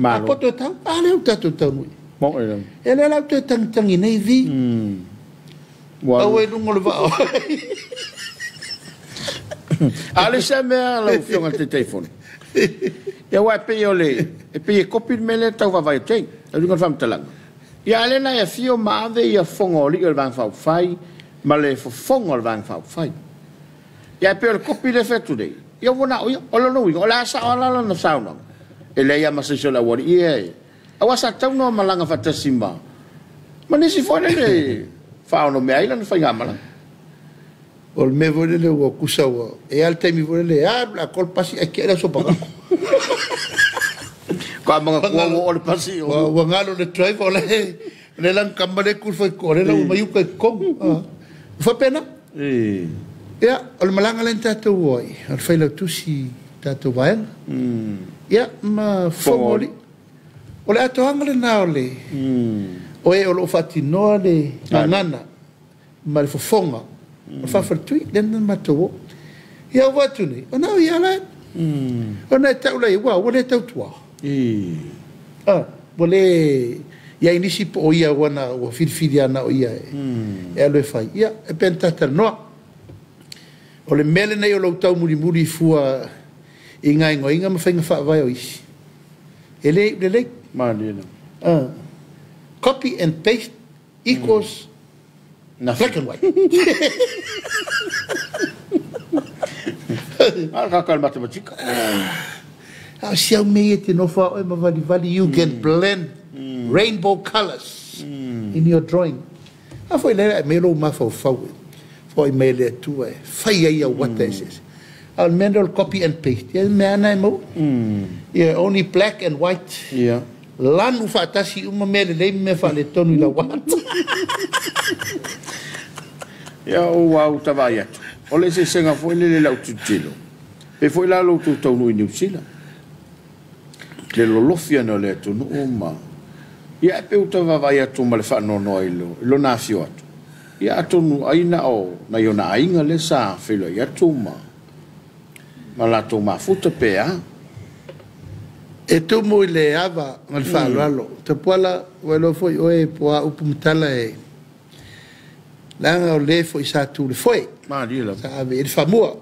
A poto e tau, a lea ua tatou taunuu i ai. E lea la ou toe tagitagi nei vi. Aua i luga o le vaa. A o le isi mea lau Afioga i le Taitaifono, ia aua e pei o le, e pei e kopi le mea lea e tau vaavaai atu ai, le uiga o le faamatalaga. Ia a o lea na e afio ma ave ia fofoga o alii o le Vaega Faaupufai ma le fofoga o le Vaega Faaupufai. Ia ae pei o le kopi lea e fai atu nei, ia ua na o ia. O lona uiga, o le a sao lava la lana saunoaga. E leai lava ma se isi o le aualii ia e... Aua sa tatau ona malaga faatasi ma ma nisi foi lele faaonomea ai lana faigamalaga. O le mea foi lele ua tusa ua... E i ai lava le taimi foi lele e alu le atoa le pasi ae tiai le aso pagago. Faatoa manatua ua oo le pasi. Ua galo i le driver o la e lana tama lea e tu i le faitotoa lea la ua omai uta i totonu. E faapena. Ia, o le malaga lea na tatou o ai, o le failautusi i tatou vaega. Ia, ma Fofoga o Alii. O le atoaga lena o le o e o lo o faatinoa le gagana ma le fofoga o le faafaletui, lea na matou o. Ia, ua atu nei, ona o ia la, ona e tau lai, ua le tautua. Ua le i ai nisi po o ia ua na ua filifili lava na o ia e alu e fai. Ia, e pei ona talatalanoa. O le mea lenei o lou taumulimuli fua i gaoioiga ma faiga faavae o isi, e le iu lelei. Copy and paste equals black and white. A o le tagata o le matematika. A o si au mea ia e te nofo a oe ma valivali, you can blend rainbow colours in your drawing. A foi lea e aumai lou mafaufau e foai mai e le Atua e fai ai au ata eseese. A o le mea lea o le copy and paste, ia mea lava na e maua. Ia only black and white. Lanu faatasi uma mea lelei ma mea faaletonu i lau ata. Ia ua ou tavaai atu, o le eseesega foi lele i lau tilotilo, pei foi la lo outou taunuu i Niu Sila, le lolofi ane o le atunuu ma... Ia ae pei ua tau vaavaai atu ma le faanoanoa i lona afio atu, ia atonu ai na o nai ona aiga lea sa feiloai atu ma ma latou mafuta pe a. E tumu i le ava ma le faaaloalo. Tapuala, ua iloa foi oe po o a upu ma tala e leaga o le foi sa tu i le foe. Malie lava. Sa ave i ai le faamua.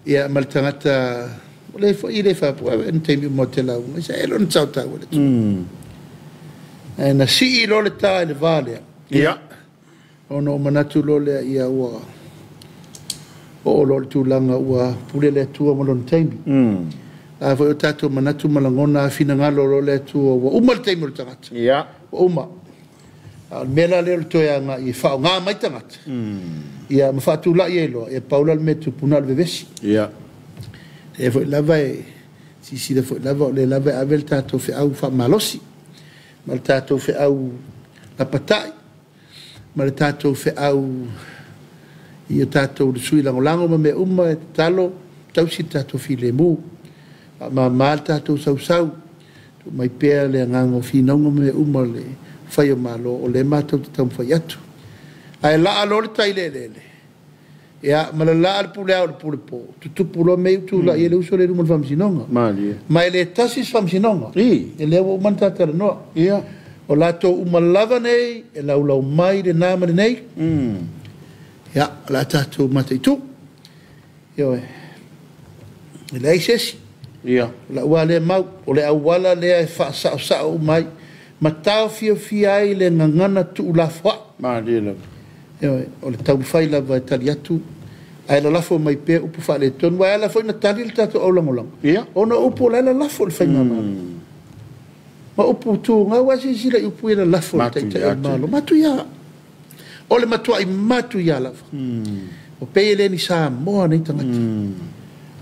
Ia ma le tagata o le foi e le faapua na taimi uma o te lauga sa e lona tau tau le tu. Ae na sii loa le ta i le va lea. Ia. Ona ou manatu loa lea ia ua oo loa i le tulaga ua pule le Atua ma lona taimi. A foi o tatou manatu ma lagona a finagalo loa le Atua ua uma le taimi o le tagata. Ia. Ua uma. A o le mea la lea o le toe agai e faaaoga mai tagata. Ia ma faatulai ai loa, ia pau la le mea tupu na o le vevesi. Ia. E foi lava e silasila foi lava o lea lava e ave le tatou feau faamalosi ma le tatou feau lapatai ma le tatou feau i o tatou sui lagolago ma mea uma e tatalo. Tausi le tatou filemu, faamama le tatou sausau, tuu mai pea le agaga o finauga ma mea uma o le fai o Malo, o lea matou te taumafai atu. Ae laa loa le tai i le eleele, ia, ma lalaa le pule ao i le pule po, tutupu loa mea ia ua tulai ai le uso lea i luma o le Faamasinoga. Malie. Ma e le tasi se Faamasinoga. I. E lea ua uma ona ta talanoa. Ia. O latou uma lava nei e laulau mai lena ma lenei. Ia, o le a tatou mataitu. Ioe. E leai se isi. Ia. O lau lava lea mau, o le auala lea e faasaosao uma ai ma taofiofia ai le gagana tuulafoai. Malie lava. Ioe, o le taumafai lava e tali atu ae lalafo mai pea upu faaletonu. Aua e ala foi ona tali le tatou aulagolago, Ia. ona o upu o la e lalafo i le faigamalo. Ma upu tu gau, ae silasila i upu ia e lalafo i le Taitai o le Malo. Matuia. O le matuai matuia lava. O pei e le ni Samoa nei tagata.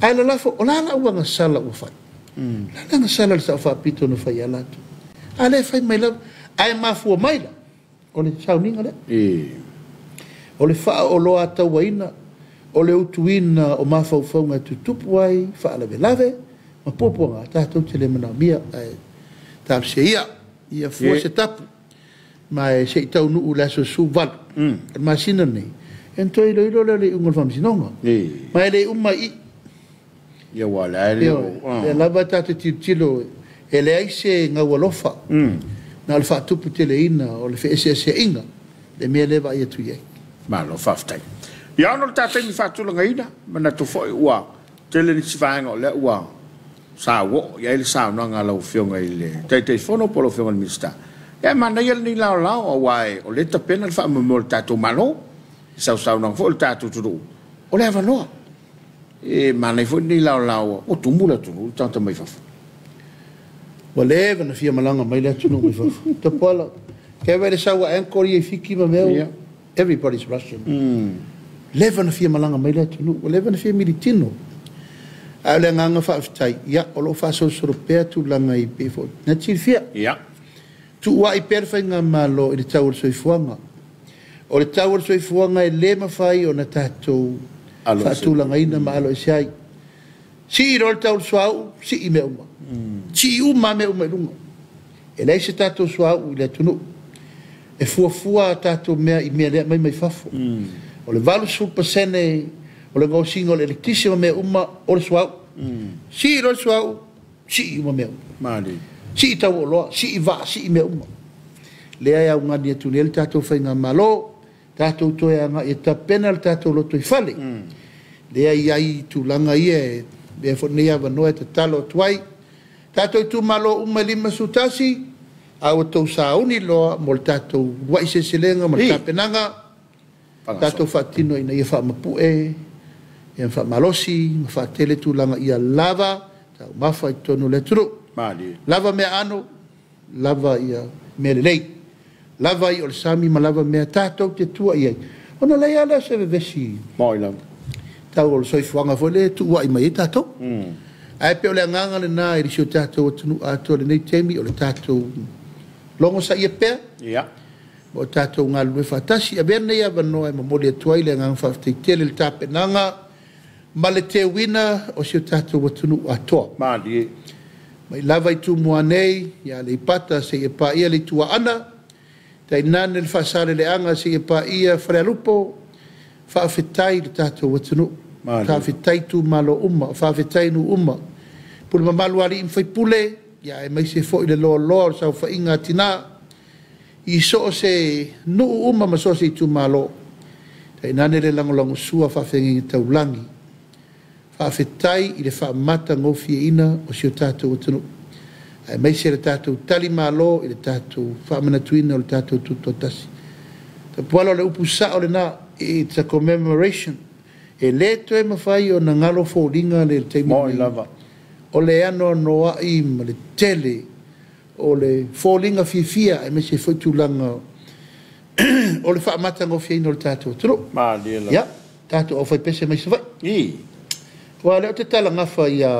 Ae lalafo, o le a lau agasala ua fai? O le a le agasala a le Sao Faapito na fai ia latou? A lea e fai mai lava, ae mafua mai la, o le sauniga lea. O le faaoloatauaina, o le utuina o mafaufauga e tutupu ai faalavelave ma puapuaga tatou te le manaomia. Ae talosia ia, ia fua se tapu, ma e se i taunuu i le aso 18 o le masina lenei, ona toe iloilo lea o le iuga o le Faamasinoga. Ma e le uma i i. Ia ua le ai le O lea lava tatou te tilotilo e leai se gaualofa, na o le faatuputeleina o le feeseeseaiga, le mea lea e vaai atu i ai. Malo faafetai. Ia ona o le ta taimi faatulagaina, manatu foi ua tele nisi vaega o lea ua sauoo i ai le saunoaga a lau Afioga i le Taitaifono po o lau Afioga i le Minisita. Ia e manaia lenei laolao aua o lea e tapena le faamoemoe o le tatou Malo i sausaunoaga foi o le tatou atunuu, o le avanoa. E manaia foi lenei laolao ua tumu le atunuu i tagata mai fafo. Ua leva ona fia malaga mai le atunuu mai fafo. Tapuala, kei vaai le sau a Anchor ia i Fiti ma mea ua, everybody's rushing. Leva ona fia malaga mai le atunuu, ua leva ona fia militino. Ae o le agaga faafetai, ia, o lo o faasolosolo pea tulaga i pei foi ona silafia. Tuuai pea le faigamalo i le tau o le soifuaga. O le tau o le soifuaga e le mafai ona tatou faatulagaina ma aloese ai. Sii loa le tau o le suauu, sii mea uma. Sii uma lava mea uma i luga. E leai se tatou suauu i le atunuu. E fuafua a tatou mea i mea lea e aumai mai fafo. O le 80% o le gaosiga o le eletise ma mea uma o le suauu. Sii loa le suauu, sii uma mea uma. Sii tau o oloa, sii vaa, sii mea uma. Lea e augani atu nei le tatou faigamalo, tatou toe agai e tapena le tatou lotoifale. Lea e i ai tulaga ia e avea foi lenei avanoa e tatalo atu ai. Tatou itumalo uma e 51, a ua outou sauni loa mo le tatou uluai seleselega ma le tapenaga, tatou faatino ina ia faamapue, ia faamalosi ma faatele tulaga ia lava taumafa i totonu o le atunuu. Lava meaano, lava ia mea lelei, lava i o le sami ma lava mea tatou te tua i ai. Ona leai lava lea o se vevesi tau o le soifuaga foi lea e tuuai mai ai tatou. Ae pei o le agaga lena i si o tatou atunuu atoa i lenei taimi, o le tatou logosaia pea, ma o tatou galulue faatasi. Avea lenei avanoa e momoli atu ai le agaga faafetai tele i le tapenaga ma le teuina o si o tatou atunuu atoa. Mai lava i Tumua nei, ia Aleipata seia paia le Itu Aana, tainane le Faasaleleaga seia paia Falealupo, faafetai i le tatou atunuu, faafetai itumalo uma, faafetai nuu uma, pule mamalu a alii ma faipule, ia aemaise foi le loaloa o le saofaiga a tina i so o se nuu uma ma so o se itumalo, tainane le lagolagosua faafeagaiga taulagi. Faafetai i le faamatagofieina o si o tatou atunuu, aemaise le tatou talimalo i le tatou faamanatuina o le tatou tutoatasi. Tapuala, o le upu sao lena, it's a commemoration. E le toe mafai ona galo foliga le taimi lenei. O le anoanoai ma le tele o le foliga fiafia, aemaise foi tulaga o le faamatagofieina o le tatou atunuu. Ia, tatou aufaipese mai Savaii. Aua o lea ou te talagafa ia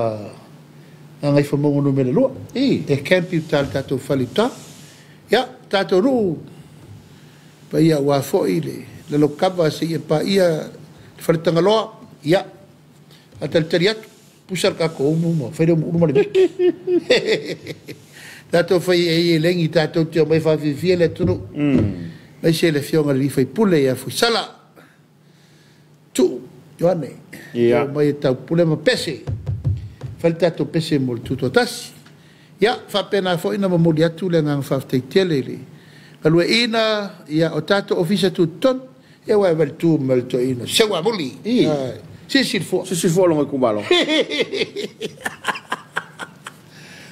Gagaifomauga Nu.2. E camp i uta i le tatou fale i uta. Ia, tatou nuu paia aua foi le lalokava seia paia le Faletagaloa. Ia, faatalitali atu. Pusa le tatou umu ma fai le umu ulu ma le miki. Tatou fai ai e legi tatou te omai faafiafia le atunuu. Aemaise le afioga i le sui usufono ia Fuisala Tuu Ioane. Ia. Omai e taupule ma pese. Fai le tatou pese mo le tutoatasi. Ia, faapena foi ona momoli atu le agaga faafetai tele i le galueaiina ia o tatou ofisa tutotonu. Ia ua e valetu ma le toeaina Seuamuli. I. Sisi fua. Sisi fua longa itumalo.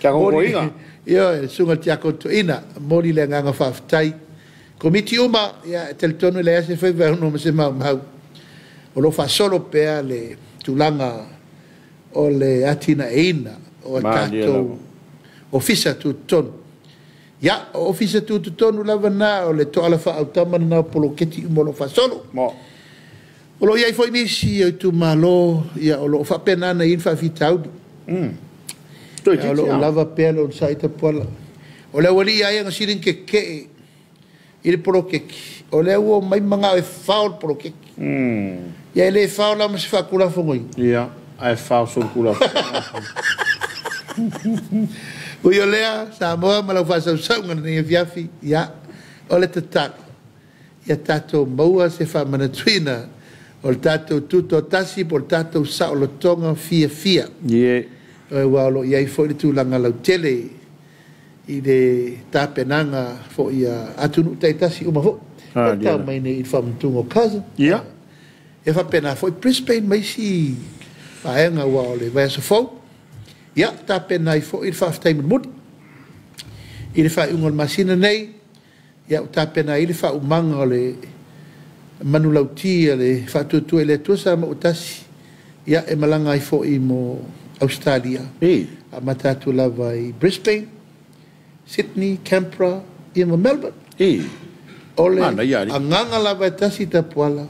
Kia kongoina. Ia, sunga tiako toeaina. Moli le agaga faafetai. Komiti uma, ia, e talitonu le ase fai vai ma se maumau. O lo faasolo pea le tulaga o le atinaeina o tatou ofisa tutotonu. Ia, o ofisa tutotonu lava na o le toala faautama na o poloketi uma o lo faasolo. Mo. O lo iai foi nisi o itumalo, ia, o lo o faapena i le faafitauli. Toi Ia, o lo o lava pea le onosai tapuala. O le aualii ai aga sili kekee i le poloketi. O le ua mai manga e fao le poloketi. Ia e le fao la ma se faatulafonoina. Ia, ae fao solokula. Ui o lea, Samoa ma lau faasausauga lenei afiafi, ia, o le tatalo. Ia tatou maua se faamanatuina o le tatou tutoatasi po o le tatou saolotoga fiafia. Ie. Ua o lo o i ai foi le tulaga lautele i le tapenaga foi a atunuu taitasi uma foi. Ah, E tau mai nei i le faamanatuga o cousin. Ia. E faapena foi Brisbane ma isi vaega ua o le vaiaso fou. Ia, tapena ai foi le faafetai mulimuli. I le faaiuga o le masina nei, ia, ua tapena ai le faaumaga o le manulauti a le faatuatua i le Atua Samoa ua tasi, ia, e malaga ai foi mo Australia. I. Amata atu lava i Brisbane, Sydney, Canberra, ia ma Melbourne. I. O le Mana ia ali. agaga lava e tasi tapuala,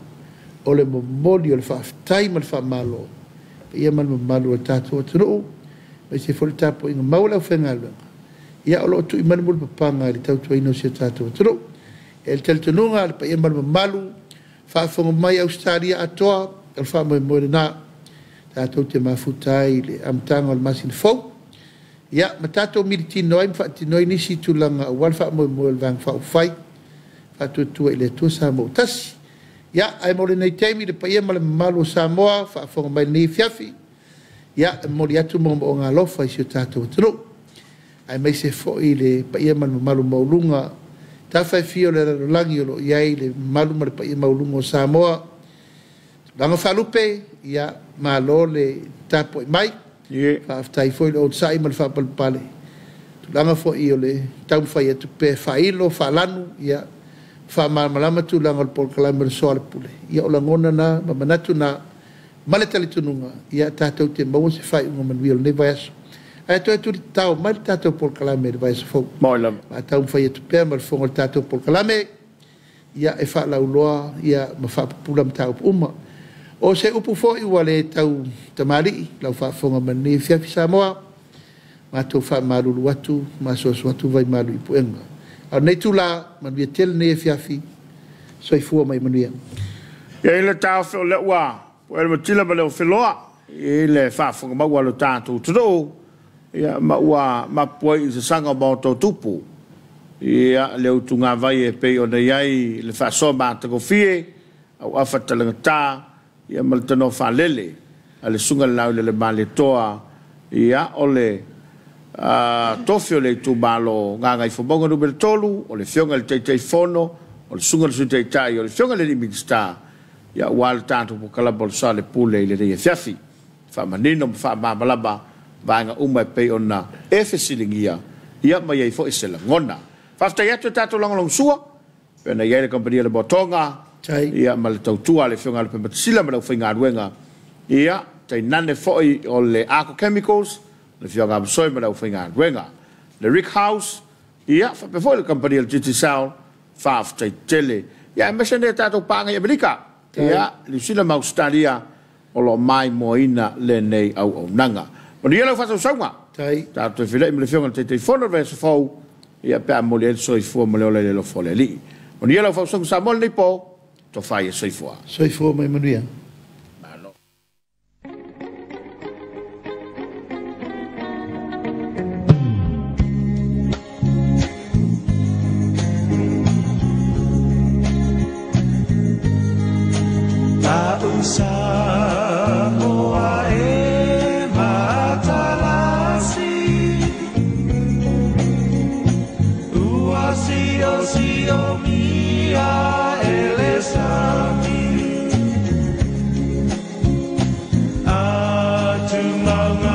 o le momoli o le faafetai ma le faamalo. Ia ma le mamalu o le tatou atunuu, aemaise foi le tapuaiga maua le aufaigaluega. Ia, o lo o tui mai le mulipapaga i le tautuaina o si o tatou atunuu. E le talitonuga le paia ma le mamalu, faafofoga mai Australia atoa, o le faamoemoe lena. Tatou te mafuta ai i le amataga o le masina fou. Ia, ma tatou militino ai ma faatino ai nisi tulaga aua le faamoemoe o le Vaega Faaupufai, faatuatua i le Atua Samoa ua tasi. Ia, ae mo lenei taimi le paia ma le mamalu o Samoa, faafofoga mai lenei afiafi. Ia, e momoli atu moomooga alofa i si o tatou atunuu. Aemaise foi le paia ma le mamalu maualuga tafa e fia o le lalolagi o lo o i ai le mamalu ma le paia maualuga o Samoa. Tulaga faalupe, ia, malo le tapuai mai. Ie. Faafetai foi le onosai ma le faapalepale. Tulaga foi o le taumafai atu pea faailo, faalanu, ia, faamalamalama tulaga o le polokalame o le soalepule. Ia, o lagona na ma manatu na ma le talitonuga, ia tatou te maua se faaiuga manuia o lenei vaiaso. Ae toe tulitao mai le tatou polokalame i le vaiaso fou. Moi lava. Ma taumafai atu pea ma le fofoga o le tatou polokalame, ia e faalauloa ia ma faapupula mataupu uma. O se upu foi ua le tau tamalii lau faafofoga mai lenei afiafi Samoa, matou faamalulu atu ma asuasu atu vaimalu i puega. A o lenei tula, manuia tele lenei afiafi, soifua ma ia manuia. Ia i le taofi o le ua, po e le matila ma le ofeloa, i le faafofoga maua lo tatou atunuu, ia ma ua mapu ai i sasaga o maota o tupu. Ia le utugavai e pei ona i ai le faasoa matagofie, au afa talagata, ia ma le tanoa faalele, a le susuga le lau i le Malietoa, ia o le tofi o le itumalo Gagaifomauga Nu.3, o le afioga i le Taitaifono, o le susuga i le Sui Taitai, o le afioga i le Minisita, ia ua le tatou polokalame o le soalepule i lenei afiafi. Faamanino ma faamalamalama vaega uma e pei ona e fesiligia, ia ma i ai foi se lagona. Faafetai atu e tatou lagolagosua, pe ona i ai le kamupani a le Moatoga, Tai. ia ma le tautua a le afioga a le Pematasila ma le aufaigaluega, ia tainane foi o le Arco Chemicals, le afioga a Masoi ma le aufaigaluega. Le Rick House, ia faapea foi le kamupani a le Digicel, faafetai tele. Ia aemaise nei tatou paaga i Amerika, ia Niu Sila ma Australia, o lo o maimoaina lenei auaunaga. Manuia lau faasausauga. Tai. Tatou feiloai ma le afioga i le Taitaifono o le vaiaso fou, ia pe a momoli ai le soifua ma le ola i le alofa o le Alii. Manuia lau faasauga Samoa lenei po, tofa ia soifua. Soifua ma ia manuia. Malo. La'u Samoa e matalasi Ua sio mia ele sami Atu maunga.